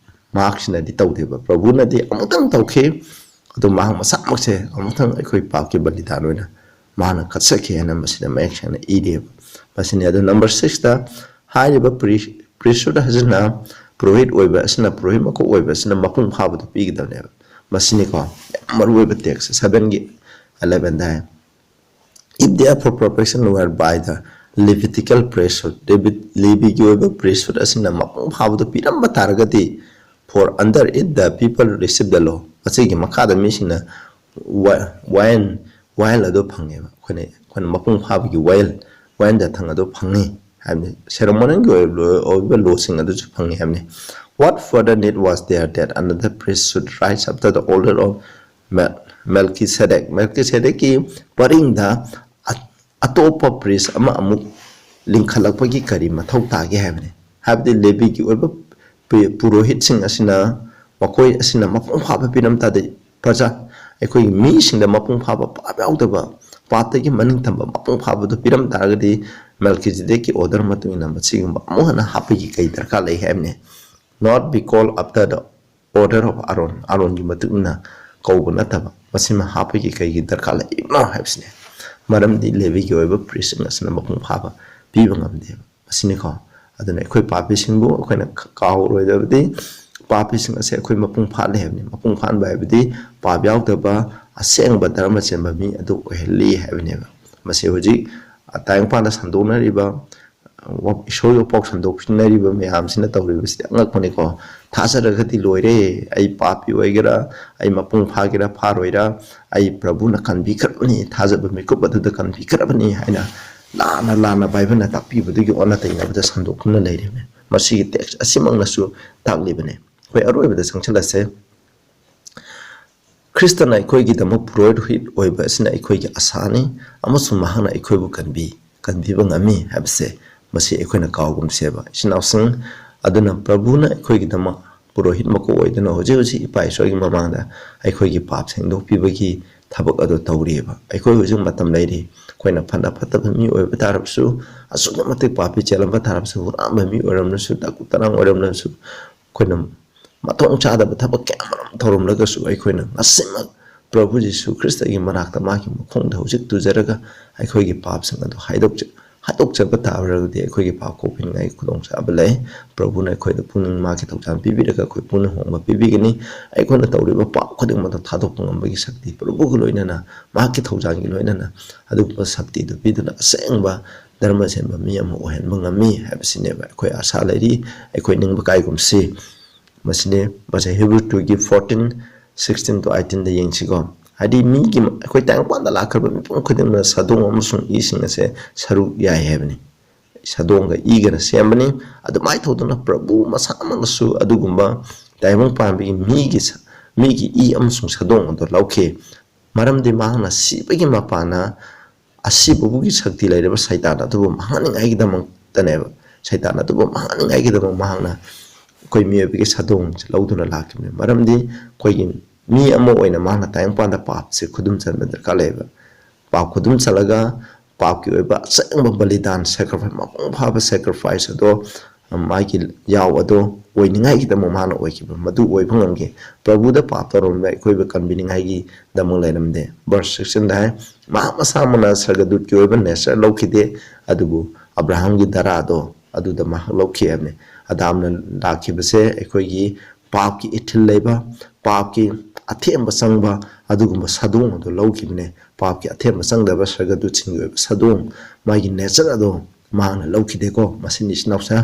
ꯃꯍꯥꯛꯁꯤꯅꯗꯤ ꯇꯧꯗꯦꯕ꯫ ꯄ꯭ꯔꯚꯨꯅꯗꯤ ꯑꯃꯨꯛꯇꯪ ꯇꯧꯈꯤ, ꯑꯗꯨ ꯃꯍꯥꯛ ꯃꯁꯥꯃꯛꯁꯦ ꯑꯃꯨꯛꯇꯪ ꯑꯩꯈꯣꯏ ꯄꯥꯞꯀꯤ ꯕꯂꯤꯗꯥꯟ ꯑꯣꯏꯅ ꯃꯥꯅ ꯀꯠꯆꯈꯤ ꯍꯥꯏꯅ ꯃꯁꯤꯗ ꯃꯌꯦꯛ ꯁꯦꯡꯅ ꯏꯔꯤꯑꯕ꯫ ꯃꯁꯤꯅꯤ꯫ ꯑꯗꯨ ꯅꯝꯕꯔ ꯁꯤꯛꯁꯇ ꯍꯥꯏꯔꯤꯕ ꯄ꯭ꯔꯤ-, ꯄ꯭ꯔꯤꯁꯨꯠ ꯑꯁꯤꯅ, ꯄꯨꯔꯣꯍꯤꯠ ꯑꯣꯏꯕ ꯑꯁꯤꯅ, ꯄꯨꯔꯣꯍꯤꯠ ꯃꯀꯣꯛ ꯑꯣꯏꯕ ꯑꯁꯤꯅ ꯃꯄꯨꯡ ꯐꯥꯕꯗꯨ ꯄꯤꯒꯗꯕꯅꯦꯕ꯫ ꯃꯁꯤꯅꯤꯀꯣ ꯌꯥꯝ ꯃꯔꯨ ꯑꯣꯏꯕ ꯇꯦꯛꯁ, ꯁꯚꯦꯟꯒꯤ ꯑꯦꯂꯚꯦꯟꯗ ꯍꯥꯏ꯫ If therefore perfection were by the Levitical priesthood, Levi-, ꯂꯦꯕꯤꯒꯤ ꯑꯣꯏꯕ ꯄ꯭ꯔꯤꯁꯨꯠ ꯑꯁꯤꯅ ꯃꯄꯨꯡ ꯐꯥꯕꯗꯨ ꯄꯤꯔꯝꯕ ꯇꯥꯔꯒꯗꯤ, for under it the people receive the law, ꯃꯁꯤꯒꯤ ꯃꯈꯥꯗ ꯃꯤꯁꯤꯡꯅ ꯋꯥ-, ꯋꯥꯌꯦꯜ, ꯋꯥꯌꯦꯜ ꯑꯗꯨ ꯐꯪꯉꯦꯕ꯫ ꯑꯩꯈꯣꯏꯅ, ꯑꯩꯈꯣꯏꯅ ꯃꯄꯨꯡ ꯐꯥꯕꯒꯤ ꯋꯥꯌꯦꯜ, ꯋꯥꯌꯦꯜ ꯌꯥꯊꯪ ꯑꯗꯨ ꯐꯪꯉꯤ ꯍꯥꯏꯕꯅꯤ꯫ ꯁꯦꯔꯦꯃꯣꯅꯤꯌꯦꯜꯒꯤ ꯑꯣꯏꯕ, ꯑꯣꯏꯕ ꯂꯣꯁꯤꯡ ꯑꯗꯨꯁꯨ ꯐꯪꯉꯤ ꯍꯥꯏꯕꯅꯤ꯫ What further need was there that another priest should rise after the order of ꯃꯦꯜ-, ꯃꯦꯜꯀꯤꯁꯦꯗꯦꯛ? ꯃꯦꯜꯀꯤꯁꯦꯗꯦꯛꯀꯤ ꯄꯔꯤꯡꯗ ꯑ-, ꯑꯇꯣꯞꯄ ꯄ꯭ꯔꯤꯁ ꯑꯃ ꯑꯃꯨꯛ ꯂꯤꯡꯈꯠꯂꯛꯄꯒꯤ ꯀꯔꯤ ꯃꯊꯧ ꯇꯥꯒꯦ ꯍꯥꯏꯕꯅꯤ? ꯍꯥꯏꯕꯗꯤ ꯂꯦꯕꯤꯒꯤ ꯑꯣꯏꯕ ꯄꯨ-, ꯄꯨꯔꯣꯍꯤꯠꯁꯤꯡ ꯑꯁꯤꯅ, ꯃꯈꯣꯏ ꯑꯁꯤꯅ ꯃꯄꯨꯡ ꯐꯥꯕ ꯄꯤꯔꯝ ꯇꯥꯔꯗꯤ, ꯄ꯭ꯔꯖꯥ, ꯑꯩꯈꯣꯏꯒꯤ ꯃꯤꯁꯤꯡꯗ ꯃꯄꯨꯡ ꯐꯥꯕ, ꯄꯥꯞ ꯌꯥꯎꯗꯕ, ꯄꯥꯞꯇꯒꯤ ꯃꯅꯤꯡ ꯇꯝꯕ ꯃꯄꯨꯡ ꯐꯥꯕꯗꯨ ꯄꯤꯔꯝ ꯇꯥꯔꯒꯗꯤ, ꯃꯦꯜꯀꯤꯖꯤꯗꯦꯛꯀꯤ ꯑꯣꯔꯗꯔ ꯃꯇꯨꯡ ꯏꯟꯅ ꯃꯁꯤꯒꯨꯝꯕ ꯑꯃꯨꯛ ꯍꯟꯅ ꯍꯥꯞꯄꯒꯤ ꯀꯩ ꯗꯔꯀꯥꯔ ꯂꯩ ꯍꯥꯏꯕꯅꯤ? Not be called after the order of Aaron, ꯑꯥꯔꯣꯟꯒꯤ ꯃꯇꯨꯡ ꯏꯟꯅ ꯀꯧꯕ ꯅꯠꯇꯕ, ꯃꯁꯤꯃ ꯍꯥꯞꯄꯒꯤ ꯀꯩꯒꯤ ꯗꯔꯀꯥꯔ ꯂꯩꯔꯤꯕꯅꯣ ꯍꯥꯏꯕꯁꯤꯅꯤ꯫ ꯃꯔꯝꯗꯤ ꯂꯦꯕꯤꯒꯤ ꯑꯣꯏꯕ ꯄ꯭ꯔꯤꯁꯁꯤꯡ ꯑꯁꯤꯅ ꯃꯄꯨꯡ ꯐꯥꯕ ꯄꯤꯕ ꯉꯝꯗꯦꯕ꯫ ꯃꯁꯤꯅꯤꯀꯣ꯫ ꯑꯗꯨꯅ ꯑꯩꯈꯣꯏ ꯄꯥꯄꯤꯁꯤꯡꯕꯨ ꯑꯩꯈꯣꯏꯅ ꯀꯥꯎꯔꯣꯏꯗꯕꯗꯤ, ꯄꯥꯄꯤꯁꯤꯡ ꯑꯁꯦ ꯑꯩꯈꯣꯏ ꯃꯄꯨꯡ ꯐꯥꯍꯜꯂꯤ ꯍꯥꯏꯕꯅꯤ꯫ ꯃꯄꯨꯡ ꯐꯥꯍꯟꯕ ꯍꯥꯏꯕꯗꯤ ꯄꯥꯞ ꯌꯥꯎꯗꯕ ꯑꯁꯦꯡꯕ ꯙꯔꯃ ꯆꯦꯟꯕ ꯃꯤ ꯑꯗꯨ ꯑꯣꯏꯍꯜꯂꯤ ꯍꯥꯏꯕꯅꯦꯕ꯫ ꯃꯁꯤ ꯍꯧꯖꯤꯛ ꯇꯥꯏꯕꯪꯄꯥꯟꯗ ꯁꯟꯗꯣꯛꯅꯔꯤꯕ, ꯏꯁꯣꯔꯒꯤ ꯄꯥꯎ ꯁꯟꯗꯣꯛꯅꯔꯤꯕ ꯃꯌꯥꯝꯁꯤꯅ ꯇꯧꯔꯤꯕꯁꯤꯗꯤ ꯑꯉꯛꯄꯅꯤꯀꯣ꯫ ꯊꯥꯖꯔꯒꯗꯤ ꯂꯣꯏꯔꯦ, ꯑꯩ ꯄꯥꯄꯤ ꯑꯣꯏꯒꯦꯔꯥ, ꯑꯩ ꯃꯄꯨꯡ ꯐꯥꯒꯦꯔꯥ ꯐꯥꯔꯣꯏꯔꯥ, ꯑꯩ ꯄ꯭ꯔꯚꯨꯅ ꯀꯟꯕꯤꯈ꯭ꯔꯕꯅꯤ, ꯊꯥꯖꯕ ꯃꯤꯀꯨꯞ ꯑꯗꯨꯗ ꯀꯟꯕꯤꯈ꯭ꯔꯕꯅꯤ ꯍꯥꯏꯅ ꯂꯥꯟꯅ ꯂꯥꯟꯅ ꯕꯥꯏꯕꯜꯅ ꯇꯥꯛꯄꯤꯕꯗꯨꯒꯤ ꯑꯣꯟꯅ ꯇꯩꯅꯕꯗ ꯁꯟꯗꯣꯛꯇꯨꯅ ꯂꯩꯔꯤꯕꯅꯤ꯫ ꯃꯁꯤꯒꯤ ꯇꯦꯛꯁ ꯑꯁꯤꯃꯛꯅꯁꯨ ꯇꯥꯛꯂꯤꯕꯅꯤ꯫ ꯑꯩꯈꯣꯏ ꯑꯔꯣꯏꯕꯗ ꯆꯪꯁꯤꯜꯂꯁꯦ꯫ ꯈ꯭ꯔꯤꯁꯇꯅ ꯑꯩꯈꯣꯏꯒꯤꯗꯃꯛ ꯄꯨꯔꯣꯍꯤꯠ ꯑꯣꯏꯕ ꯑꯁꯤꯅ ꯑꯩꯈꯣꯏꯒꯤ ꯑꯁꯥꯅꯤ, ꯑꯃꯁꯨꯡ ꯃꯍꯥꯛꯅ ꯑꯩꯈꯣꯏꯕꯨ ꯀꯟꯕꯤ, ꯀꯟꯕꯤꯕ ꯉꯝꯃꯤ ꯍꯥꯏꯕꯁꯦ ꯃꯁꯤ ꯑꯩꯈꯣꯏꯅ ꯀꯥꯎꯒꯨꯝꯁꯦꯕ꯫ ꯏꯆꯤꯟ ꯏꯅꯥꯎꯁꯤꯡ, ꯑꯗꯨꯅ ꯄ꯭ꯔꯚꯨꯅ ꯑꯩꯈꯣꯏꯒꯤꯗꯃꯛ ꯄꯨꯔꯣꯍꯤꯠ ꯃꯀꯣꯛ ꯑꯣꯏꯗꯨꯅ ꯍꯧꯖꯤꯛ ꯍꯧꯖꯤꯛ ꯏꯄꯥ ꯏꯁꯣꯔꯒꯤ ꯃꯃꯥꯡꯗ ꯑꯩꯈꯣꯏꯒꯤ ꯄꯥꯞ ꯁꯦꯡꯗꯣꯛꯄꯤꯕꯒꯤ ꯊꯕꯛ ꯑꯗꯨ ꯇꯧꯔꯤꯑꯕ꯫ ꯑꯩꯈꯣꯏ ꯍꯧꯖꯤꯛ ꯃꯇꯝ ꯂꯩꯔꯤ, ꯑꯩꯈꯣꯏꯅ ꯐꯅ ꯐꯠꯇꯕ ꯃꯤ ꯑꯣꯏꯕ ꯇꯥꯔꯕꯁꯨ, ꯑꯁꯨꯛꯀꯤ ꯃꯇꯤꯛ ꯄꯥꯄꯤ ꯆꯦꯜꯂꯝꯕ ꯇꯥꯔꯕꯁꯨ, ꯍꯨꯔꯥꯟꯕ ꯃꯤ ꯑꯣꯏꯔꯝꯂꯁꯨ, ꯇꯀꯨ ꯇꯔꯥꯡ ꯑꯣꯏꯔꯝꯂꯁꯨ, ꯑꯩꯈꯣꯏꯅ ꯃꯊꯣꯡ ꯆꯥꯗꯕ ꯊꯕꯛ ꯀꯌꯥ ꯑꯃꯔꯣꯝ ꯇꯧꯔꯝꯂꯒꯁꯨ, ꯑꯩꯈꯣꯏꯅ ꯉꯁꯤꯃꯛ ꯄ꯭ꯔꯚꯨ ꯖꯤꯁꯨ ꯈ꯭ꯔꯤꯁꯇꯒꯤ ꯃꯅꯥꯛꯇ ꯃꯥꯒꯤ ꯃꯈꯣꯡꯗ ꯍꯧꯖꯤꯛ ꯇꯨꯖꯔꯒ ꯑꯩꯈꯣꯏꯒꯤ ꯄꯥꯞꯁꯤꯡ ꯑꯗꯨ ꯍꯥꯏꯗꯣꯛꯆ-, ꯍꯥꯏꯗꯣꯛꯆꯕ ꯇꯥꯔꯒꯗꯤ ꯑꯩꯈꯣꯏꯒꯤ ꯄꯥꯞ ꯀꯣꯛꯄꯤꯅꯤꯡꯉꯥꯏꯒꯤ ꯈꯨꯗꯣꯡꯆꯥꯕ ꯂꯩ꯫ ꯄ꯭ꯔꯚꯨꯅ ꯑꯩꯈꯣꯏꯗ ꯄꯨꯛꯅꯤꯡ, ꯃꯥꯒꯤ ꯊꯧꯖꯥꯜ ꯄꯤꯕꯤꯔꯒ ꯑꯩꯈꯣꯏ ꯄꯨꯛꯅꯤꯡ ꯍꯣꯡꯕ ꯄꯤꯕꯤꯒꯅꯤ꯫ ꯑꯩꯈꯣꯏꯅ ꯇꯧꯔꯤꯕ ꯄꯥꯞ ꯈꯨꯗꯤꯡꯃꯛꯇ ꯊꯥꯗꯣꯛꯄ ꯉꯝꯕꯒꯤ ꯁꯛꯇꯤ ꯄ꯭ꯔꯚꯨꯒ ꯂꯣꯏꯅꯅ, ꯃꯍꯥꯛꯀꯤ ꯊꯧꯖꯥꯜꯒꯤ ꯂꯣꯏꯅꯅ ꯑꯗꯨꯒꯨꯝꯕ ꯁꯛꯇꯤꯗꯨ ꯄꯤꯗꯨꯅ ꯑꯁꯦꯡꯕ ꯙꯔꯃ ꯆꯦꯟꯕ ꯃꯤ ꯑꯃ ꯑꯣꯏꯍꯟꯕ ꯉꯝꯃꯤ ꯍꯥꯏꯕꯁꯤꯅꯦꯕ ꯑꯩꯈꯣꯏ ꯑꯁꯥ ꯂꯩꯔꯤ, ꯑꯩꯈꯣꯏ ꯅꯤꯡꯕ ꯀꯥꯏꯒꯨꯝꯁꯤ꯫ ꯃꯁꯤꯅꯤ, ꯃꯁꯤ Hebrew two ꯒꯤ fourteen, sixteen to eighteen ꯗ ꯌꯦꯡꯁꯤꯀꯣ꯫ ꯍꯥꯏꯗꯤ ꯃꯤꯒꯤ, ꯑꯩꯈꯣꯏ ꯇꯥꯏꯕꯪꯄꯥꯟꯗ ꯂꯥꯛꯈ꯭ꯔꯕ ꯃꯤꯄꯨꯝ ꯈꯨꯗꯤꯡꯃꯛꯅ ꯁꯥꯗꯣꯡ ꯑꯃꯁꯨꯡ ꯏꯁꯤꯡ ꯑꯁꯦ ꯁꯔꯨꯛ ꯌꯥꯏ ꯍꯥꯏꯕꯅꯤ꯫ ꯁꯥꯗꯣꯡꯒ ꯏꯒꯅ ꯁꯦꯝꯕꯅꯤ꯫ ꯑꯗꯨꯃꯥꯏꯅ ꯇꯧꯗꯅ ꯄ꯭ꯔꯚꯨ ꯃꯁꯥꯃꯛꯅꯁꯨ ꯑꯗꯨꯒꯨꯝꯕ ꯇꯥꯏꯕꯪ ꯄꯥꯟꯕꯒꯤ ꯃꯤꯒꯤ ꯁ-, ꯃꯤꯒꯤ ꯏ ꯑꯃꯁꯨꯡ ꯁꯥꯗꯣꯡ ꯑꯗꯨ ꯂꯧꯈꯤ꯫ ꯃꯔꯝꯗꯤ ꯃꯍꯥꯛꯅ ꯁꯤꯕꯒꯤ ꯃꯄꯥꯟꯅ ꯑꯁꯤꯕꯕꯨꯒꯤ ꯁꯛꯇꯤ ꯂꯩꯔꯕ ꯁꯩꯇꯥꯟ ꯑꯗꯨꯕꯨ ꯃꯥꯡꯍꯟꯅꯤꯡꯉꯥꯏꯒꯤꯗꯃꯛꯇꯅꯦꯕ꯫ ꯁꯩꯇꯥꯟ ꯑꯗꯨꯕꯨ ꯃꯥꯡꯍꯟꯅꯤꯡꯉꯥꯏꯒꯤꯗꯃꯛ ꯃꯍꯥꯛꯅ ꯑꯩꯈꯣꯏ ꯃꯤꯑꯣꯏꯕꯒꯤ ꯁꯥꯗꯣꯡꯁꯦ ꯂꯧꯗꯨꯅ ꯂꯥꯛꯈꯤꯕꯅꯤ꯫ ꯃꯔꯝꯗꯤ ꯑꯩꯈꯣꯏꯒꯤ ꯃꯤ ꯑꯃ ꯑꯣꯏꯅ ꯃꯍꯥꯛꯅ ꯇꯥꯏꯕꯪꯄꯥꯟꯗ ꯄꯥꯞꯁꯦ ꯈꯨꯗꯨꯝ ꯆꯟꯕ ꯗꯔꯀꯥꯔ ꯂꯩꯌꯦꯕ꯫ ꯄꯥꯞ ꯈꯨꯗꯨꯝ ꯆꯜꯂꯒ ꯄꯥꯞꯀꯤ ꯑꯣꯏꯕ ꯑꯁꯦꯡꯕ ꯕꯂꯤꯗꯥꯟ, sacrifice, ꯃꯄꯨꯡ ꯐꯥꯕ sacrifice ꯑꯗꯣ, ꯃꯥꯒꯤ ꯌꯥꯎ ꯑꯗꯣ ꯑꯣꯏꯅꯤꯡꯉꯥꯏꯒꯤꯗꯃꯛ ꯃꯥꯅ ꯑꯣꯏꯈꯤꯕ, ꯃꯗꯨ ꯑꯣꯏꯕ ꯉꯝꯈꯤ꯫ ꯄ꯭ꯔꯚꯨꯗ ꯄꯥꯞ ꯇꯧꯔꯝꯕ ꯑꯩꯈꯣꯏꯕꯨ ꯀꯟꯕꯤꯅꯤꯡꯉꯥꯏꯒꯤꯗꯃꯛ ꯂꯩꯔꯝꯗꯦ꯫ Verse sixteen ꯗ ꯍꯥꯏ, ꯃꯍꯥꯛ ꯃꯁꯥꯃꯛꯅ ꯁꯔꯒꯗꯨꯠꯀꯤ ꯑꯣꯏꯕ nature ꯂꯧꯈꯤꯗꯦ, ꯑꯗꯨꯕꯨ ꯑꯕ꯭ꯔꯥꯍꯥꯝꯒꯤ ꯙꯔꯥꯗꯣ ꯑꯗꯨꯗ ꯃꯍꯥꯛ ꯂꯧꯈꯤ ꯍꯥꯏꯕꯅꯤ꯫ ꯑꯗꯥꯝꯅ ꯂꯥꯛꯈꯤꯕꯁꯦ ꯑꯩꯈꯣꯏꯒꯤ ꯄꯥꯞꯀꯤ ꯏꯊꯤꯜ ꯂꯩꯕ, ꯄꯥꯞꯀꯤ ꯑꯊꯦꯝꯕ ꯆꯪꯕ ꯑꯗꯨꯒꯨꯝꯕ ꯁꯥꯗꯣꯡ ꯑꯗꯨ ꯂꯧꯈꯤꯕꯅꯦ꯫ ꯄꯥꯞꯀꯤ ꯑꯊꯦꯝꯕ ꯆꯪꯗꯕ ꯁꯔꯒꯗꯨꯠꯁꯤꯡꯒꯤ ꯑꯣꯏꯕ ꯁꯥꯗꯣꯡ, ꯃꯥꯒꯤ nature ꯑꯗꯣ ꯃꯍꯥꯛꯅ ꯂꯧꯈꯤꯗꯦꯀꯣ꯫ ꯃꯁꯤꯅꯤ ꯏꯆꯤꯟ ꯏꯅꯥꯎꯁꯦ꯫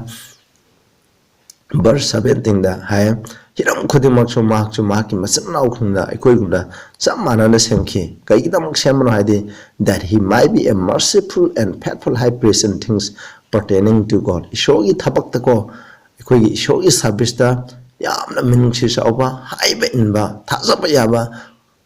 Verse seventeen ꯗ ꯍꯥꯏ, ꯍꯤꯔꯝ ꯈꯨꯗꯤꯡꯃꯛꯁꯨ ꯃꯍꯥꯛꯁꯨ ꯃꯍꯥꯛꯀꯤ ꯃꯆꯤꯟ ꯃꯅꯥꯎꯁꯤꯡꯅ ꯑꯩꯈꯣꯏꯒꯨꯝꯅ ꯆꯞ ꯃꯥꯟꯅꯅ ꯁꯦꯝꯈꯤ꯫ ꯀꯩꯒꯤꯗꯃꯛ ꯁꯦꯝꯕꯅꯣ ꯍꯥꯏꯗꯤ, that he might be a merciful and faithful high priest in things pertaining to God. ꯏꯁꯣꯔꯒꯤ ꯊꯕꯛꯇꯀꯣ, ꯑꯩꯈꯣꯏꯒꯤ ꯏꯁꯣꯔꯒꯤ service ꯇ ꯌꯥꯝꯅ ꯃꯤꯅꯨꯡꯁꯤ ꯆꯥꯎꯕ, ꯍꯥꯏꯕ ꯏꯟꯕ, ꯊꯥꯖꯕ ꯌꯥꯕ,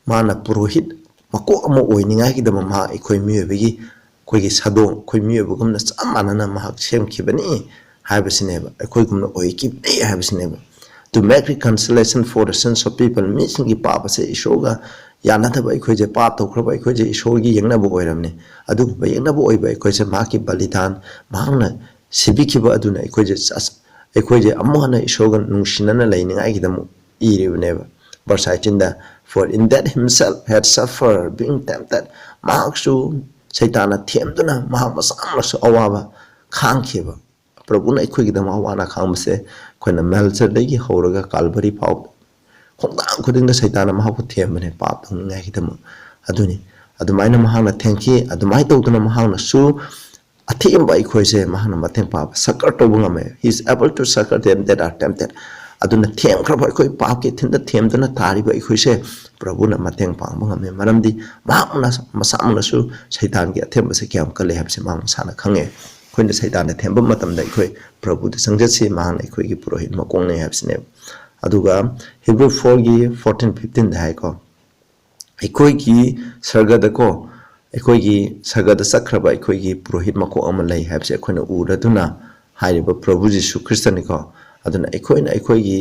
ꯃꯥꯅ ꯄꯨꯔꯣꯍꯤꯠ ꯃꯀꯣꯛ ꯑꯃ ꯑꯣꯏꯅꯤꯡꯉꯥꯏꯒꯤꯗꯃꯛ ꯃꯍꯥꯛ ꯑꯩꯈꯣꯏ ꯃꯤꯑꯣꯏꯕꯒꯤ, ꯑꯩꯈꯣꯏꯒꯤ ꯁꯥꯗꯣꯡ, ꯑꯩꯈꯣꯏ ꯃꯤꯑꯣꯏꯕꯒꯨꯝꯅ ꯆꯞ ꯃꯥꯟꯅꯅ ꯃꯍꯥꯛ ꯁꯦꯝꯈꯤꯕꯅꯤ ꯍꯥꯏꯕꯁꯤꯅꯦꯕ, ꯑꯩꯈꯣꯏꯒꯨꯝꯅ ꯑꯣꯏꯈꯤꯕꯅꯤ ꯍꯥꯏꯕꯁꯤꯅꯦꯕ꯫ To make reconciliation for the sins of people, ꯃꯤꯁꯤꯡꯒꯤ ꯄꯥꯞ ꯑꯁꯦ ꯏꯁꯣꯔꯒ ꯌꯥꯅꯗꯕ ꯑꯩꯈꯣꯏꯁꯦ, ꯄꯥꯞ ꯇꯧꯈ꯭ꯔꯕ ꯑꯩꯈꯣꯏꯁꯦ ꯏꯁꯣꯔꯒꯤ ꯌꯦꯛꯅꯕ ꯑꯣꯏꯔꯝꯅꯤ꯫ ꯑꯗꯨꯒꯨꯝꯕ ꯌꯦꯛꯅꯕ ꯑꯣꯏꯕ ꯑꯩꯈꯣꯏꯁꯦ ꯃꯍꯥꯛꯀꯤ ꯕꯂꯤꯗꯥꯟ, ꯃꯍꯥꯛꯅ ꯁꯤꯕꯤꯈꯤꯕ ꯑꯗꯨꯅ ꯑꯩꯈꯣꯏꯁꯦ ꯑꯁ-, ꯑꯩꯈꯣꯏꯁꯦ ꯑꯃꯨꯛ ꯍꯟꯅ ꯏꯁꯣꯔꯒ ꯅꯨꯡꯁꯤꯅꯅ ꯂꯩꯅꯤꯡꯉꯥꯏꯒꯤꯗꯃꯛ ꯏꯔꯤꯕꯅꯦꯕ꯫ Verse eighteenꯗ, "For in that himself had suffered, being tempted," ꯃꯍꯥꯛꯁꯨ ꯁꯩꯇꯥꯟꯅ ꯊꯦꯝꯗꯨꯅ ꯃꯍꯥꯛ ꯃꯁꯥꯃꯛꯁꯨ ꯑꯋꯥꯕ ꯈꯥꯡꯈꯤꯕ꯫ ꯄ꯭ꯔꯚꯨꯅ ꯑꯩꯈꯣꯏꯒꯤꯗꯃꯛ ꯑꯋꯥ ꯑꯅꯥ ꯈꯥꯡꯕꯁꯦ ꯑꯩꯈꯣꯏꯅ ꯃꯦꯜꯆꯔꯗꯒꯤ ꯍꯧꯔꯒ ꯀꯥꯜꯚꯔꯤ ꯐꯥꯎꯕ ꯈꯣꯡꯊꯥꯡ ꯈꯨꯗꯤꯡꯗ ꯁꯩꯇꯥꯟꯅ ꯃꯍꯥꯛꯄꯨ ꯊꯦꯝꯕꯅꯦ, ꯄꯥꯞ ꯇꯧꯅꯤꯡꯉꯥꯏꯒꯤꯗꯃꯛ꯫ ꯑꯗꯨꯅꯤ, ꯑꯗꯨꯃꯥꯏꯅ ꯃꯍꯥꯛꯅ ꯊꯦꯝꯈꯤ꯫ ꯑꯗꯨꯃꯥꯏꯅ ꯇꯧꯗꯅ ꯃꯍꯥꯛꯅꯁꯨ ꯑꯊꯦꯝꯕ ꯑꯩꯈꯣꯏꯁꯦ ꯃꯍꯥꯛꯅ ꯃꯇꯦꯡ ꯄꯥꯡꯕ, succour ꯇꯧꯕ ꯉꯝꯃꯦ꯫ He is able to succour them that are tempted. ꯑꯗꯨꯅ ꯊꯦꯝꯈ꯭ꯔꯕ ꯑꯩꯈꯣꯏ, ꯄꯥꯞꯀꯤ ꯏꯊꯤꯟꯗ ꯊꯦꯝꯗꯨꯅ ꯇꯥꯔꯤꯕ ꯑꯩꯈꯣꯏꯁꯦ ꯄ꯭ꯔꯚꯨꯅ ꯃꯇꯦꯡ ꯄꯥꯡꯕ ꯉꯝꯃꯦ꯫ ꯃꯔꯝꯗꯤ ꯃꯍꯥꯛꯅ ꯃꯁꯥꯃꯛꯅꯁꯨ ꯁꯩꯇꯥꯟꯒꯤ ꯑꯊꯦꯝꯕꯁꯦ ꯀꯌꯥꯝ ꯀꯜꯂꯤ ꯍꯥꯏꯕꯁꯦ ꯃꯍꯥꯛ ꯃꯁꯥꯅ ꯈꯪꯉꯦ꯫ ꯑꯩꯈꯣꯏꯅ ꯁꯩꯇꯥꯟꯗ ꯊꯦꯝꯕ ꯃꯇꯝꯗ ꯑꯩꯈꯣꯏ ꯄ꯭ꯔꯚꯨꯗ ꯆꯪꯖꯠꯁꯤ, ꯃꯍꯥꯛꯅ ꯑꯩꯈꯣꯏꯒꯤ ꯄꯨꯔꯣꯍꯤꯠ ꯃꯀꯣꯛꯅꯤ ꯍꯥꯏꯕꯁꯤꯅꯦꯕ꯫ ꯑꯗꯨꯒ Hebrew fourꯒꯤ fourteen fifteenꯗ ꯍꯥꯏꯀꯣ, ꯑꯩꯈꯣꯏꯒꯤ ꯁꯔꯒꯗꯀꯣ, ꯑꯩꯈꯣꯏꯒꯤ ꯁꯔꯒꯗ ꯆꯠꯈ꯭ꯔꯕ ꯑꯩꯈꯣꯏꯒꯤ ꯄꯨꯔꯣꯍꯤꯠ ꯃꯀꯣꯛ ꯑꯃ ꯂꯩ ꯍꯥꯏꯕꯁꯦ ꯑꯩꯈꯣꯏꯅ ꯎꯔꯗꯨꯅ ꯍꯥꯏꯔꯤꯕ ꯄ꯭ꯔꯚꯨ ꯖꯤꯁꯨ ꯈ꯭ꯔꯤꯁꯇꯅꯤꯀꯣ꯫ ꯑꯗꯨꯅ ꯑꯩꯈꯣꯏꯅ ꯑꯩꯈꯣꯏꯒꯤ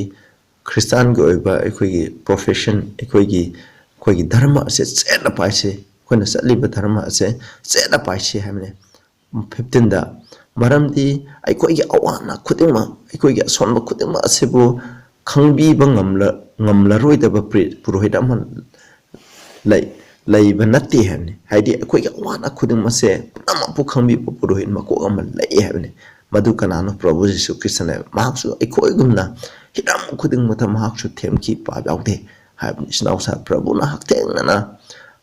ꯈ꯭ꯔꯤꯁꯇꯥꯟꯒꯤ ꯑꯣꯏꯕ ꯑꯩꯈꯣꯏꯒꯤ profession, ꯑꯩꯈꯣꯏꯒꯤ, ꯑꯩꯈꯣꯏꯒꯤ ꯙꯔꯃ ꯑꯁꯦ ꯆꯦꯠꯅ ꯄꯥꯏꯁꯤ, ꯑꯩꯈꯣꯏꯅ ꯆꯠꯂꯤꯕ ꯙꯔꯃ ꯑꯁꯦ ꯆꯦꯠꯅ ꯄꯥꯏꯁꯤ ꯍꯥꯏꯕꯅꯤ꯫ Fifteenꯗ, ꯃꯔꯝꯗꯤ ꯑꯩꯈꯣꯏꯒꯤ ꯑꯋꯥ ꯑꯅꯥ ꯈꯨꯗꯤꯡꯃꯛ, ꯑꯩꯈꯣꯏꯒꯤ ꯑꯁꯣꯟꯕ ꯈꯨꯗꯤꯡꯃꯛ ꯑꯁꯤꯕꯨ ꯈꯪꯕꯤꯕ ꯉꯝꯂ-, ꯉꯝꯂꯔꯣꯏꯗꯕ ꯄ꯭ꯔꯤ-, ꯄꯨꯔꯣꯍꯤꯠ ꯑꯃ ꯂꯩ, ꯂꯩꯕ ꯅꯠꯇꯦ ꯍꯥꯏꯕꯅꯤ꯫ ꯍꯥꯏꯗꯤ ꯑꯩꯈꯣꯏꯒꯤ ꯑꯋꯥ ꯑꯅꯥ ꯈꯨꯗꯤꯡꯃꯛꯁꯦ ꯄꯨꯝꯅꯃꯛꯄꯨ ꯈꯪꯕꯤꯕ ꯄꯨꯔꯣꯍꯤꯠ ꯃꯀꯣꯛ ꯑꯃ ꯂꯩ ꯍꯥꯏꯕꯅꯤ꯫ ꯃꯗꯨ ꯀꯅꯥꯅꯣ? ꯄ꯭ꯔꯚꯨ ꯖꯤꯁꯨ ꯈ꯭ꯔꯤꯁꯇꯅꯦꯕ꯫ ꯃꯍꯥꯛꯁꯨ ꯑꯩꯈꯣꯏꯒꯨꯝꯅ ꯍꯤꯔꯝ ꯈꯨꯗꯤꯡꯃꯛꯇ ꯃꯍꯥꯛꯁꯨ ꯊꯦꯝꯈꯤ, ꯄꯥꯞ ꯌꯥꯎꯗꯦ ꯍꯥꯏꯕꯅꯤ꯫ ꯏꯆꯤꯟ ꯏꯅꯥꯎꯁꯥ, ꯄ꯭ꯔꯚꯨꯅ ꯍꯛꯊꯦꯡꯅꯅ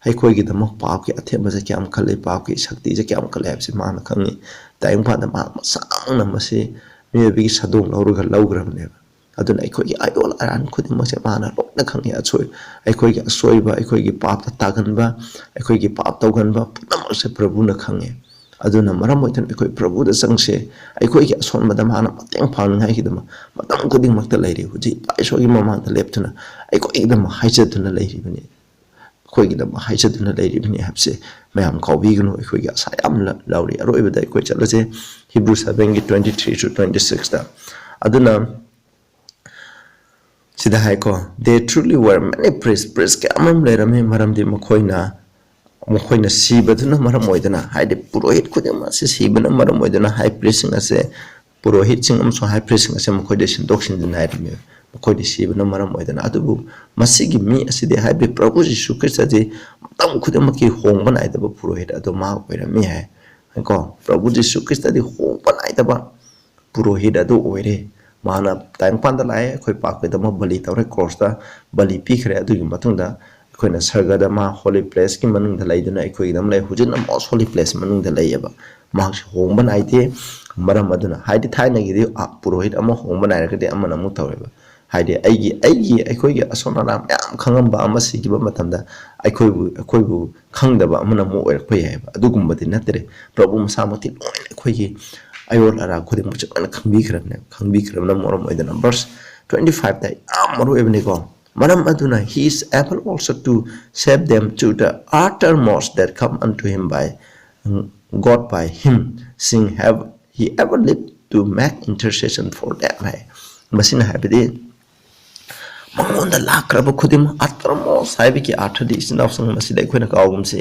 ꯑꯩꯈꯣꯏꯒꯤꯗꯃꯛ ꯄꯥꯞꯀꯤ ꯑꯊꯦꯝꯕꯁꯦ ꯀꯌꯥꯝ ꯀꯜꯂꯤ, ꯄꯥꯞꯀꯤ ꯁꯛꯇꯤꯁꯦ ꯀꯌꯥꯝ ꯀꯜꯂꯤ ꯍꯥꯏꯕꯁꯤ ꯃꯥꯅ ꯈꯪꯉꯤ꯫ ꯇꯥꯏꯕꯪꯄꯥꯟꯗ ꯃꯍꯥꯛ ꯃꯁꯥꯃꯛꯅ ꯃꯁꯤ ꯃꯤꯑꯣꯏꯕꯒꯤ ꯁꯥꯗꯣꯡ ꯂꯧꯔꯒ ꯂꯧꯈ꯭ꯔꯕꯅꯦꯕ꯫ ꯑꯗꯨꯅ ꯑꯩꯈꯣꯏꯒꯤ ꯑꯌꯣꯜ ꯑꯔꯥꯟ ꯈꯨꯗꯤꯡꯃꯛꯁꯦ ꯃꯥꯅ ꯂꯣꯏꯅ ꯈꯪꯉꯤ꯫ ꯑꯁꯣꯏ-, ꯑꯩꯈꯣꯏꯒꯤ ꯑꯁꯣꯏꯕ, ꯑꯩꯈꯣꯏꯒꯤ ꯄꯥꯞꯇ ꯇꯥꯒꯟꯕ, ꯑꯩꯈꯣꯏꯒꯤ ꯄꯥꯞ ꯇꯧꯒꯟꯕ ꯄꯨꯝꯅꯃꯛꯁꯦ ꯄ꯭ꯔꯚꯨꯅ ꯈꯪꯉꯤ꯫ ꯑꯗꯨꯅ ꯃꯔꯝ ꯑꯣꯏꯗꯨꯅ ꯑꯩꯈꯣꯏ ꯄ꯭ꯔꯚꯨꯗ ꯆꯪꯁꯦ꯫ ꯑꯩꯈꯣꯏꯒꯤ ꯑꯁꯣꯟꯕꯗ ꯃꯍꯥꯛꯅ ꯃꯇꯦꯡ ꯄꯥꯡꯅꯤꯡꯉꯥꯏꯒꯤꯗꯃꯛ ꯃꯇꯝ ꯈꯨꯗꯤꯡꯃꯛꯇ ꯂꯩꯔꯤ꯫ ꯍꯧꯖꯤꯛ ꯏꯄꯥ ꯏꯁꯣꯔꯒꯤ ꯃꯃꯥꯡꯗ ꯂꯦꯞꯇꯨꯅ ꯑꯩꯈꯣꯏꯒꯤꯗꯃꯛ ꯍꯥꯏꯖꯗꯨꯅ ꯂꯩꯔꯤꯕꯅꯤ꯫ ꯑꯩꯈꯣꯏꯒꯤꯗꯃꯛ ꯍꯥꯏꯖꯗꯨꯅ ꯂꯩꯔꯤꯕꯅꯤ ꯍꯥꯏꯕꯁꯦ ꯃꯌꯥꯝ ꯀꯥꯎꯕꯤꯒꯅꯨ꯫ ꯑꯩꯈꯣꯏꯒꯤ ꯑꯁꯥ ꯌꯥꯝꯅ ꯂꯧꯔꯤ꯫ ꯑꯔꯣꯏꯕꯗ ꯑꯩꯈꯣꯏ ꯆꯠꯂꯁꯦ Hebrew seven ꯒꯤ twenty three to twenty six ꯇ꯫ ꯑꯗꯨꯅ ꯁꯤꯗ ꯍꯥꯏꯀꯣ, "There truly were many priests." Priest ꯀꯌꯥ ꯑꯃ ꯂꯩꯔꯝꯃꯤ, ꯃꯔꯝꯗꯤ ꯃꯈꯣꯏꯅ, ꯃꯈꯣꯏꯅ ꯁꯤꯕꯗꯨꯅ ꯃꯔꯝ ꯑꯣꯏꯗꯅ, ꯍꯥꯏꯗꯤ ꯄꯨꯔꯣꯍꯤꯠ ꯈꯨꯗꯤꯡꯃꯛ ꯑꯁꯤ ꯁꯤꯕꯅ ꯃꯔꯝ ꯑꯣꯏꯗꯅ high priest ꯁꯤꯡ ꯑꯁꯦ, ꯄꯨꯔꯣꯍꯤꯠꯁꯤꯡ ꯑꯃꯁꯨꯡ high priest ꯁꯤꯡ ꯑꯁꯦ ꯃꯈꯣꯏꯗ ꯁꯤꯟꯗꯣꯛ ꯁꯤꯟꯖꯤꯟ ꯅꯥꯏꯔꯝꯃꯤ, ꯃꯈꯣꯏꯗꯤ ꯁꯤꯕꯅ ꯃꯔꯝ ꯑꯣꯏꯗꯅ꯫ ꯑꯗꯨꯕꯨ ꯃꯁꯤꯒꯤ ꯃꯤ ꯑꯁꯤꯗꯤ, ꯍꯥꯏꯕꯗꯤ ꯄ꯭ꯔꯚꯨ ꯖꯤꯁꯨ ꯈ꯭ꯔꯤꯁꯇꯗꯤ ꯃꯇꯝ ꯈꯨꯗꯤꯡꯃꯛꯀꯤ ꯍꯣꯡꯕ ꯅꯥꯏꯗꯕ ꯄꯨꯔꯣꯍꯤꯠ ꯑꯗꯨ ꯃꯍꯥꯛ ꯑꯣꯏꯔꯝꯃꯤ ꯍꯥꯏ꯫ ꯀꯣ, ꯄ꯭ꯔꯚꯨ ꯖꯤꯁꯨ ꯈ꯭ꯔꯤꯁꯇꯗꯤ ꯍꯣꯡꯕ ꯅꯥꯏꯗꯕ ꯄꯨꯔꯣꯍꯤꯠ ꯑꯗꯨ ꯑꯣꯏꯔꯦ꯫ ꯃꯥꯅ ꯇꯥꯏꯕꯪꯄꯥꯟꯗ ꯂꯥꯛꯑꯦ, ꯑꯩꯈꯣꯏ ꯄꯥꯞꯀꯤꯗꯃꯛ ꯕꯂꯤ ꯇꯧꯔꯦ, ꯀ꯭ꯔꯣꯁꯇ ꯕꯂꯤ ꯄꯤꯈ꯭ꯔꯦ꯫ ꯑꯗꯨꯒꯤ ꯃꯇꯨꯡꯗ ꯑꯩꯈꯣꯏꯅ ꯁꯔꯒꯗ ꯃꯥ holy place ꯀꯤ ꯃꯅꯨꯡꯗ ꯂꯩꯗꯨꯅ ꯑꯩꯈꯣꯏꯒꯤꯗꯃꯛ ꯂꯩ꯫ ꯍꯧꯖꯤꯛꯅ most holy place ꯃꯅꯨꯡꯗ ꯂꯩꯌꯦꯕ꯫ ꯃꯍꯥꯛꯁꯦ ꯍꯣꯡꯕ ꯅꯥꯏꯗꯦ꯫ ꯃꯔꯝ ꯑꯗꯨꯅ, ꯍꯥꯏꯗꯤ ꯊꯥꯏꯅꯒꯤꯗꯤ, ꯑ, ꯄꯨꯔꯣꯍꯤꯠ ꯑꯃ ꯍꯣꯡꯕ ꯅꯥꯏꯔꯒꯗꯤ ꯑꯃꯅ ꯑꯃꯨꯛ ꯇꯧꯋꯦꯕ꯫ ꯍꯥꯏꯗꯤ ꯑꯩꯒꯤ, ꯑꯩꯒꯤ, ꯑꯩꯈꯣꯏꯒꯤ ꯑꯁꯣꯟ ꯑꯔꯥꯛ ꯃꯌꯥꯝ ꯈꯪꯉꯝꯕ ꯑꯃ ꯁꯤꯈꯤꯕ ꯃꯇꯝꯗ ꯑꯩꯈꯣꯏꯕꯨ, ꯑꯩꯈꯣꯏꯕꯨ ꯈꯪꯗꯕ ꯑꯃꯅ ꯑꯃꯨꯛ ꯑꯣꯏꯔꯛꯄ ꯌꯥꯏꯑꯕ꯫ ꯑꯗꯨꯒꯨꯝꯕꯗꯤ ꯅꯠꯇ꯭ꯔꯦ꯫ ꯄ꯭ꯔꯚꯨ ꯃꯁꯥꯃꯛꯇꯤ ꯂꯣꯏꯅ ꯑꯩꯈꯣꯏꯒꯤ ꯑꯌꯣꯜ ꯑꯔꯥꯛ ꯈꯨꯗꯤꯡꯃꯛꯁꯦ ꯂꯣꯏꯅ ꯈꯪꯕꯤꯈ꯭ꯔꯕꯅꯦ꯫ ꯈꯪꯕꯤꯈ꯭ꯔꯕꯅ ꯃꯔꯝ ꯑꯣꯏꯗꯅ, verse twenty five ꯇ ꯌꯥꯝ ꯃꯔꯨ ꯑꯣꯏꯕꯅꯤꯀꯣ꯫ "ꯃꯔꯝ ꯑꯗꯨꯅ he is able also to save them to the uttermost that come unto him by God by him, seeing have he ever lived to make intercession for them" ꯍꯥꯏ꯫ ꯃꯁꯤꯅ ꯍꯥꯏꯕꯗꯤ ꯃꯉꯣꯟꯗ ꯂꯥꯛꯈ꯭ꯔꯕ ꯈꯨꯗꯤꯡꯃꯛ, uttermost ꯍꯥꯏꯕꯒꯤ ꯑꯥꯔꯊꯗꯤ, ꯏꯆꯤꯟ ꯏꯅꯥꯎꯁꯤꯡ, ꯃꯁꯤꯗ ꯑꯩꯈꯣꯏꯅ ꯀꯥꯎꯒꯨꯝꯁꯤ,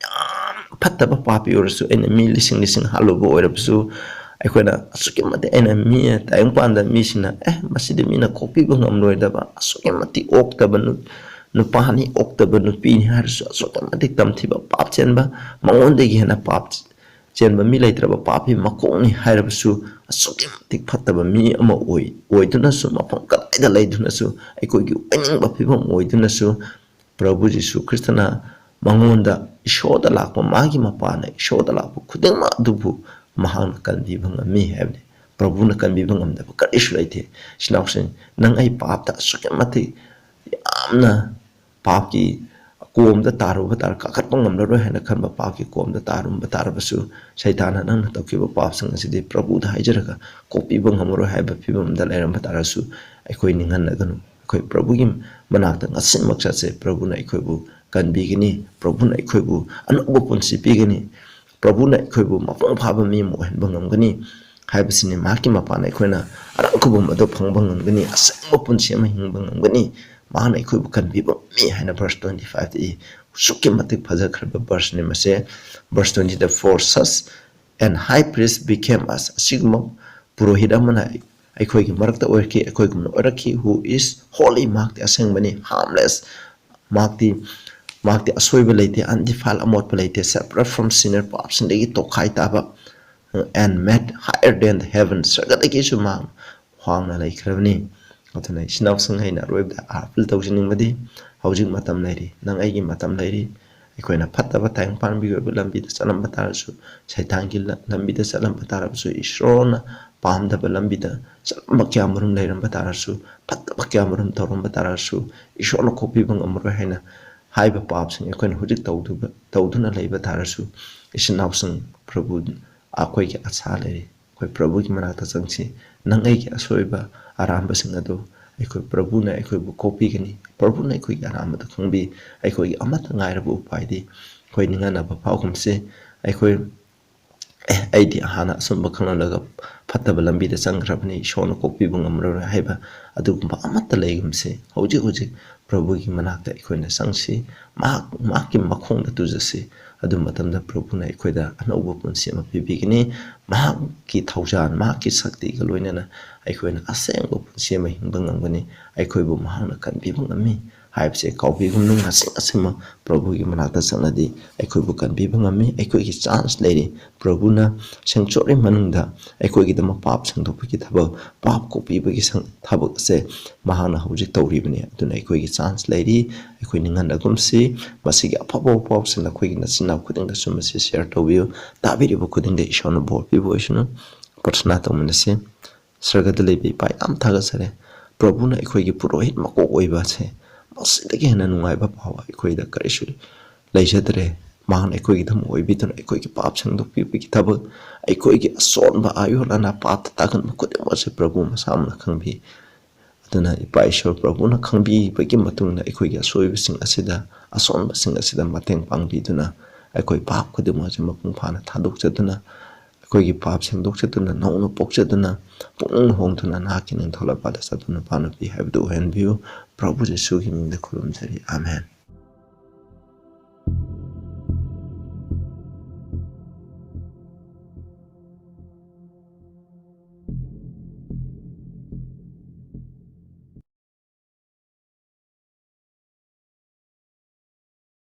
ꯌꯥꯝ ꯐꯠꯇꯕ ꯄꯥꯄꯤ ꯑꯣꯏꯔꯁꯨ, ꯑꯩꯅ ꯃꯤ ꯂꯤꯁꯤꯡ ꯂꯤꯁꯤꯡ ꯍꯥꯠꯂꯨꯕ ꯑꯣꯏꯔꯕꯁꯨ, ꯑꯩꯈꯣꯏꯅ ꯑꯁꯨꯛꯀꯤ ꯃꯇꯤꯛ, ꯑꯩꯅ ꯃꯤ ꯇꯥꯏꯕꯪꯄꯥꯟꯗ ꯃꯤꯁꯤꯡꯅ, "ꯑꯦ, ꯃꯁꯤꯗꯤ ꯃꯤꯅ ꯀꯣꯛꯄꯤꯕ ꯉꯝꯂꯣꯏꯗꯕ, ꯑꯁꯨꯛꯀꯤ ꯃꯇꯤꯛ ꯑꯣꯛꯇꯕ ꯅꯨ-, ꯅꯨꯄꯥꯅꯤ, ꯑꯣꯛꯇꯕ ꯅꯨꯄꯤꯅꯤ" ꯍꯥꯏꯔꯁꯨ, ꯑꯁꯨꯛꯀꯤ ꯃꯇꯤꯛ ꯇꯝꯊꯤꯕ, ꯄꯥꯞ ꯆꯦꯟꯕ, ꯃꯉꯣꯟꯗꯒꯤ ꯍꯦꯟꯅ ꯄꯥꯞ ꯆꯦꯟꯕ ꯃꯤ ꯂꯩꯇ꯭ꯔꯕ ꯄꯥꯄꯤ ꯃꯀꯣꯛꯅꯤ ꯍꯥꯏꯔꯕꯁꯨ, ꯑꯁꯨꯛꯀꯤ ꯃꯇꯤꯛ ꯐꯠꯇꯕ ꯃꯤ ꯑꯃ ꯑꯣꯏ-, ꯑꯣꯏꯗꯨꯅꯁꯨ, ꯃꯐꯝ ꯀꯗꯥꯏꯗ ꯂꯩꯗꯨꯅꯁꯨ, ꯑꯩꯈꯣꯏꯒꯤ ꯑꯣꯏꯅꯤꯡꯕ ꯐꯤꯕꯝ ꯑꯣꯏꯗꯨꯅꯁꯨ, ꯄ꯭ꯔꯚꯨ ꯖꯤꯁꯨ ꯈ꯭ꯔꯤꯁꯇꯅ ꯃꯉꯣꯟꯗ ꯏꯁꯣꯔꯗ ꯂꯥꯛꯄ, ꯃꯥꯒꯤ ꯃꯄꯥꯅ ꯏꯁꯣꯔꯗ ꯂꯥꯛꯄ ꯈꯨꯗꯤꯡꯃꯛ ꯑꯗꯨꯕꯨ ꯃꯍꯥꯛꯅ ꯀꯟꯕꯤꯕ ꯉꯝꯃꯤ ꯍꯥꯏꯕꯅꯤ꯫ ꯄ꯭ꯔꯚꯨꯅ ꯀꯟꯕꯤꯕ ꯉꯝꯗꯕ ꯀꯔꯤꯁꯨ ꯂꯩꯇꯦ꯫ ꯏꯆꯤꯟ ꯏꯅꯥꯎꯁꯤꯡ, ꯅꯪ ꯑꯩ ꯄꯥꯞꯇ ꯑꯁꯨꯛꯀꯤ ꯃꯇꯤꯛ ꯌꯥꯝꯅ ꯄꯥꯞꯀꯤ ꯀꯣꯝꯗ ꯇꯥꯔꯨꯕ ꯇꯥꯔ-, ꯀꯥꯈꯠꯄ ꯉꯝꯂꯔꯣꯏ ꯍꯥꯏꯅ ꯈꯟꯕ ꯄꯥꯞꯀꯤ ꯀꯣꯝꯗ ꯇꯥꯔꯨꯕ ꯇꯥꯔꯕꯁꯨ, ꯁꯩꯇꯥꯟꯅ ꯅꯪꯅ ꯇꯧꯈꯤꯕ ꯄꯥꯞꯁꯤꯡ ꯑꯁꯤꯗꯤ ꯄ꯭ꯔꯚꯨꯗ ꯍꯥꯏꯖꯔꯒ ꯀꯣꯛꯄꯤꯕ ꯉꯝꯃꯔꯣꯏ ꯍꯥꯏꯕ ꯐꯤꯕꯝꯗ ꯂꯩꯔꯝꯕ ꯇꯥꯔꯁꯨ, ꯑꯩꯈꯣꯏ ꯅꯤꯡꯍꯟꯅꯒꯅꯨ꯫ ꯑꯩꯈꯣꯏ ꯄ꯭ꯔꯚꯨꯒꯤ ꯃꯅꯥꯛꯇ ꯉꯁꯤꯃꯛ ꯆꯠꯁꯦ꯫ ꯄ꯭ꯔꯚꯨꯅ ꯑꯩꯈꯣꯏꯕꯨ ꯀꯟꯕꯤꯒꯅꯤ꯫ ꯄ꯭ꯔꯚꯨꯅ ꯑꯩꯈꯣꯏꯕꯨ ꯑꯅꯧꯕ ꯄꯨꯟꯁꯤ ꯄꯤꯒꯅꯤ꯫ ꯄ꯭ꯔꯚꯨꯅ ꯑꯩꯈꯣꯏꯕꯨ ꯃꯄꯨꯡ ꯐꯥꯕ ꯃꯤ ꯑꯃ ꯑꯣꯏꯍꯟꯕ ꯉꯝꯒꯅꯤ ꯍꯥꯏꯕꯁꯤꯅꯤ꯫ ꯃꯍꯥꯛꯀꯤ ꯃꯄꯥꯟꯅ ꯑꯩꯈꯣꯏꯅ ꯑꯔꯥꯝ ꯈꯨꯕꯝ ꯑꯗꯨ ꯐꯪꯕ ꯉꯝꯒꯅꯤ, ꯑꯁꯦꯡꯕ ꯄꯨꯟꯁꯤ ꯑꯃ ꯍꯤꯡꯕ ꯉꯝꯒꯅꯤ꯫ ꯃꯍꯥꯛꯅ ꯑꯩꯈꯣꯏꯕꯨ ꯀꯟꯕꯤꯕ ꯉꯝꯃꯤ ꯍꯥꯏꯅ verse twenty five ꯇ ꯏ꯫ ꯑꯁꯨꯛꯀꯤ ꯃꯇꯤꯛ ꯐꯖꯈ꯭ꯔꯕ verse ꯅꯤ ꯃꯁꯦ꯫ Verse twenty four, such an high priest became us꯫ ꯑꯁꯤꯒꯨꯝꯕ ꯄꯨꯔꯣꯍꯤꯠ ꯑꯃꯅ ꯑꯩꯈꯣꯏꯒꯤ ꯃꯔꯛꯇ ꯑꯣꯏꯔꯛꯈꯤ, ꯑꯩꯈꯣꯏꯒꯨꯝꯅ ꯑꯣꯏꯔꯛꯈꯤ꯫ Who is holy, ꯃꯍꯥꯛꯇꯤ ꯑꯁꯦꯡꯕꯅꯤ꯫ Harmless, ꯃꯍꯥꯛꯇꯤ, ꯃꯍꯥꯛꯇꯤ ꯑꯁꯣꯏꯕ ꯂꯩꯇꯦ꯫ Undefiled, ꯑꯃꯣꯠꯄ ꯂꯩꯇꯦ꯫ Separate from sinner, ꯄꯥꯞꯁꯤꯡꯗꯒꯤ ꯇꯣꯈꯥꯏ ꯇꯥꯕ꯫ And made higher than the heaven, ꯁꯔꯒꯗꯒꯤꯁꯨ ꯃꯍꯥꯛ ꯋꯥꯡꯅ ꯂꯩꯈ꯭ꯔꯕꯅꯤ꯫ ꯑꯗꯨꯅ ꯏꯆꯤꯟ ꯏꯅꯥꯎꯁꯤꯡ, ꯑꯩꯅ ꯑꯔꯣꯏꯕꯗ appeal ꯇꯧꯖꯅꯤꯡꯕꯗꯤ, ꯍꯧꯖꯤꯛ ꯃꯇꯝ ꯂꯩꯔꯤ, ꯅꯪ ꯑꯩꯒꯤ ꯃꯇꯝ ꯂꯩꯔꯤ꯫ ꯑꯩꯈꯣꯏꯅ ꯐꯠꯇꯕ ꯇꯥꯏꯕꯪ ꯄꯥꯟꯕꯒꯤ ꯑꯣꯏꯕ ꯂꯝꯕꯤꯗ ꯆꯠꯂꯝꯕ ꯇꯥꯔꯁꯨ, ꯁꯩꯊꯥꯟꯒꯤ ꯂ-, ꯂꯝꯕꯤꯗ ꯆꯠꯂꯝꯕ ꯇꯥꯔꯕꯁꯨ, ꯏꯁꯣꯔꯅ ꯄꯥꯝꯗꯕ ꯂꯝꯕꯤꯗ ꯆꯠꯂꯝꯕ ꯀꯌꯥ ꯃꯔꯨꯝ ꯂꯩꯔꯝꯕ ꯇꯥꯔꯁꯨ, ꯐꯠꯇꯕ ꯀꯌꯥ ꯃꯔꯨꯝ ꯇꯧꯔꯝꯕ ꯇꯥꯔꯁꯨ, ꯏꯁꯣꯔꯅ ꯀꯣꯛꯄꯤꯕ ꯉꯝꯃꯔꯣꯏ ꯍꯥꯏꯅ ꯍꯥꯏꯕ ꯄꯥꯞꯁꯤꯡ ꯑꯩꯈꯣꯏꯅ ꯍꯧꯖꯤꯛ ꯇꯧꯗꯨꯕ-, ꯇꯧꯗꯨꯅ ꯂꯩꯕ ꯇꯥꯔꯁꯨ, ꯏꯆꯤꯟ ꯏꯅꯥꯎꯁꯤꯡ, ꯄ꯭ꯔꯚꯨ, ꯑꯩꯈꯣꯏꯒꯤ ꯑꯁꯥ ꯂꯩꯔꯤ꯫ ꯑꯩꯈꯣꯏ ꯄ꯭ꯔꯚꯨꯒꯤ ꯃꯅꯥꯛꯇ ꯆꯪꯁꯤ꯫ ꯅꯪ ꯑꯩꯒꯤ ꯑꯁꯣꯏꯕ ꯑꯔꯥꯟꯕꯁꯤꯡ ꯑꯗꯨ ꯑꯩꯈꯣꯏ ꯄ꯭ꯔꯚꯨꯅ ꯑꯩꯈꯣꯏꯕꯨ ꯀꯣꯛꯄꯤꯒꯅꯤ꯫ ꯄ꯭ꯔꯚꯨꯅ ꯑꯩꯈꯣꯏꯒꯤ ꯑꯔꯥꯟꯕꯗꯨ ꯈꯪꯕꯤ꯫ ꯑꯩꯈꯣꯏꯒꯤ ꯑꯃꯠꯇ ꯉꯥꯏꯔꯕ ꯎꯄꯥꯏꯗꯤ ꯑꯩꯈꯣꯏ ꯅꯤꯡꯍꯟꯅꯕ ꯐꯥꯎꯒꯨꯝꯁꯤ꯫ ꯑꯩꯈꯣꯏ, "ꯑꯦ, ꯑꯩꯗꯤ ꯍꯥꯟꯅ ꯑꯆꯨꯝꯕ ꯈꯪꯂꯝꯂꯒ ꯐꯠꯇꯕ ꯂꯝꯕꯤꯗ ꯆꯪꯈ꯭ꯔꯕꯅꯤ, ꯏꯁꯣꯔꯅ ꯀꯣꯛꯄꯤꯕ ꯉꯝꯂꯔꯣꯏ" ꯍꯥꯏꯕ ꯑꯗꯨꯒꯨꯝꯕ ꯑꯃꯠꯇ ꯂꯩꯒꯨꯝꯁꯤ꯫ ꯍꯧꯖꯤꯛ ꯍꯧꯖꯤꯛ ꯄ꯭ꯔꯚꯨꯒꯤ ꯃꯅꯥꯛꯇ ꯑꯩꯈꯣꯏꯅ ꯆꯪꯁꯤ꯫ ꯃꯍꯥꯛ, ꯃꯍꯥꯛꯀꯤ ꯃꯈꯣꯡꯗ ꯇꯨꯖꯁꯤ꯫ ꯑꯗꯨ ꯃꯇꯝꯗ ꯄ꯭ꯔꯚꯨꯅ ꯑꯩꯈꯣꯏꯗ ꯑꯅꯧꯕ ꯄꯨꯟꯁꯤ ꯑꯃ ꯄꯤꯕꯤꯒꯅꯤ꯫ ꯃꯍꯥꯛꯀꯤ ꯊꯧꯖꯥꯜ, ꯃꯍꯥꯛꯀꯤ ꯁꯛꯇꯤꯒ ꯂꯣꯏꯅꯅ ꯑꯩꯈꯣꯏꯅ ꯑꯁꯦꯡꯕ ꯄꯨꯟꯁꯤ ꯑꯃ ꯍꯤꯡꯕ ꯉꯝꯒꯅꯤ꯫ ꯑꯩꯈꯣꯏꯕꯨ ꯃꯍꯥꯛꯅ ꯀꯟꯕꯤꯕ ꯉꯝꯃꯤ ꯍꯥꯏꯕꯁꯦ ꯀꯥꯎꯕꯤꯒꯅꯨ꯫ ꯉꯁꯤ, ꯉꯁꯤꯃꯛ ꯄ꯭ꯔꯚꯨꯒꯤ ꯃꯅꯥꯛꯇ ꯆꯠꯂꯗꯤ ꯑꯩꯈꯣꯏꯕꯨ ꯀꯟꯕꯤꯕ ꯉꯝꯃꯤ꯫ ꯑꯩꯈꯣꯏꯒꯤ chance ꯂꯩꯔꯤ꯫ ꯄ꯭ꯔꯚꯨꯅ sanctuary ꯃꯅꯨꯡꯗ ꯑꯩꯈꯣꯏꯒꯤꯗꯃꯛ ꯄꯥꯞ ꯁꯦꯡꯗꯣꯛꯄꯒꯤ ꯊꯕꯛ, ꯄꯥꯞ ꯀꯣꯛꯄꯤꯕꯒꯤ ꯁꯪ-, ꯊꯕꯛ ꯑꯁꯦ ꯃꯍꯥꯛꯅ ꯍꯧꯖꯤꯛ ꯇꯧꯔꯤꯕꯅꯤ꯫ ꯑꯗꯨꯅ ꯑꯩꯈꯣꯏꯒꯤ chance ꯂꯩꯔꯤ꯫ ꯑꯩꯈꯣꯏ ꯅꯤꯡꯍꯟꯅꯒꯨꯝꯁꯤ꯫ ꯃꯁꯤꯒꯤ ꯑꯐꯕ ꯄꯥꯎꯁꯤꯡ ꯅꯈꯣꯏꯒꯤ ꯅꯆꯤꯟ ꯅꯅꯥꯎ ꯈꯨꯗꯤꯡꯗꯁꯨ ꯃꯁꯤ share ꯇꯧꯕꯤꯌꯨ꯫ ꯇꯥꯕꯤꯔꯤꯕ ꯈꯨꯗꯤꯡꯗ ꯏꯁꯣꯔꯅ ꯕꯣꯔ ꯄꯤꯕ ꯑꯣꯏꯁꯅꯨ꯫ ꯄ꯭ꯔꯊꯅꯥ ꯇꯧꯃꯤꯟꯅꯁꯤ꯫ ꯁꯔꯒꯗ ꯂꯩꯕ ꯏꯄꯥ, ꯌꯥꯝ ꯊꯥꯒꯠꯆꯔꯤ꯫ ꯄ꯭ꯔꯚꯨꯅ ꯑꯩꯈꯣꯏꯒꯤ ꯄꯨꯔꯣꯍꯤꯠ ꯃꯀꯣꯛ ꯑꯣꯏꯕ ꯑꯁꯦ, ꯃꯁꯤꯗꯒꯤ ꯍꯦꯟꯅ ꯅꯨꯡꯉꯥꯏꯕ ꯄꯥꯎ ꯑꯩꯈꯣꯏꯗ ꯀꯔꯤꯁꯨ ꯂꯩꯖꯗ꯭ꯔꯦ꯫ ꯃꯍꯥꯛꯅ ꯑꯩꯈꯣꯏꯒꯤꯗꯃꯛ ꯑꯣꯏꯕꯤꯗꯨꯅ ꯑꯩꯈꯣꯏꯒꯤ ꯄꯥꯞ ꯁꯦꯡꯗꯣꯛꯄꯤꯕꯒꯤ ꯊꯕꯛ, ꯑꯩꯈꯣꯏꯒꯤ ꯑꯁꯣꯟꯕ ꯑꯌꯣꯟ ꯑꯅꯥ, ꯄꯥꯞꯇ ꯇꯥꯒꯟꯕ ꯈꯨꯗꯤꯡꯃꯛ ꯑꯁꯦ ꯄ꯭ꯔꯚꯨ ꯃꯁꯥꯃꯛꯅ ꯈꯪꯕꯤ꯫ ꯑꯗꯨꯅ ꯏꯄꯥ ꯏꯁꯣꯔ ꯄ꯭ꯔꯚꯨꯅ ꯈꯪꯕꯤꯕꯒꯤ ꯃꯇꯨꯡ ꯏꯟꯅ ꯑꯩꯈꯣꯏꯒꯤ ꯑꯁꯣꯏꯕꯁꯤꯡ ꯑꯁꯤꯗ ꯑꯁꯣꯟꯕꯁꯤꯡ ꯑꯁꯤꯗ ꯃꯇꯦꯡ ꯄꯥꯡꯕꯤꯗꯨꯅ, ꯑꯩꯈꯣꯏ ꯄꯥꯞ ꯈꯨꯗꯤꯡꯃꯛ ꯑꯁꯤ ꯃꯄꯨꯡ ꯐꯥꯅ ꯊꯥꯗꯣꯛꯆꯗꯨꯅ, ꯑꯩꯈꯣꯏꯒꯤ ꯄꯥꯞ ꯁꯦꯡꯗꯣꯛꯆꯗꯨꯅ, ꯅꯧꯅ ꯄꯣꯛꯆꯗꯨꯅ, ꯄꯨꯛꯅꯤꯡ ꯍꯣꯡꯗꯨꯅ ꯅꯍꯥꯛꯀꯤ ꯅꯤꯡꯊꯧ ꯂꯩꯕꯥꯛꯇ ꯆꯠꯇꯨꯅ ꯅꯨꯄꯥ ꯅꯨꯄꯤ ꯍꯥꯏꯕꯗꯨ ꯑꯣꯏꯍꯟꯕꯤꯌꯨ꯫ ꯄ꯭ꯔꯚꯨ ꯖꯤꯁꯨꯒꯤ ꯃꯤꯡꯗ ꯈꯨꯔꯨꯝꯖꯔꯤ, ꯑꯥꯃꯦꯟ꯫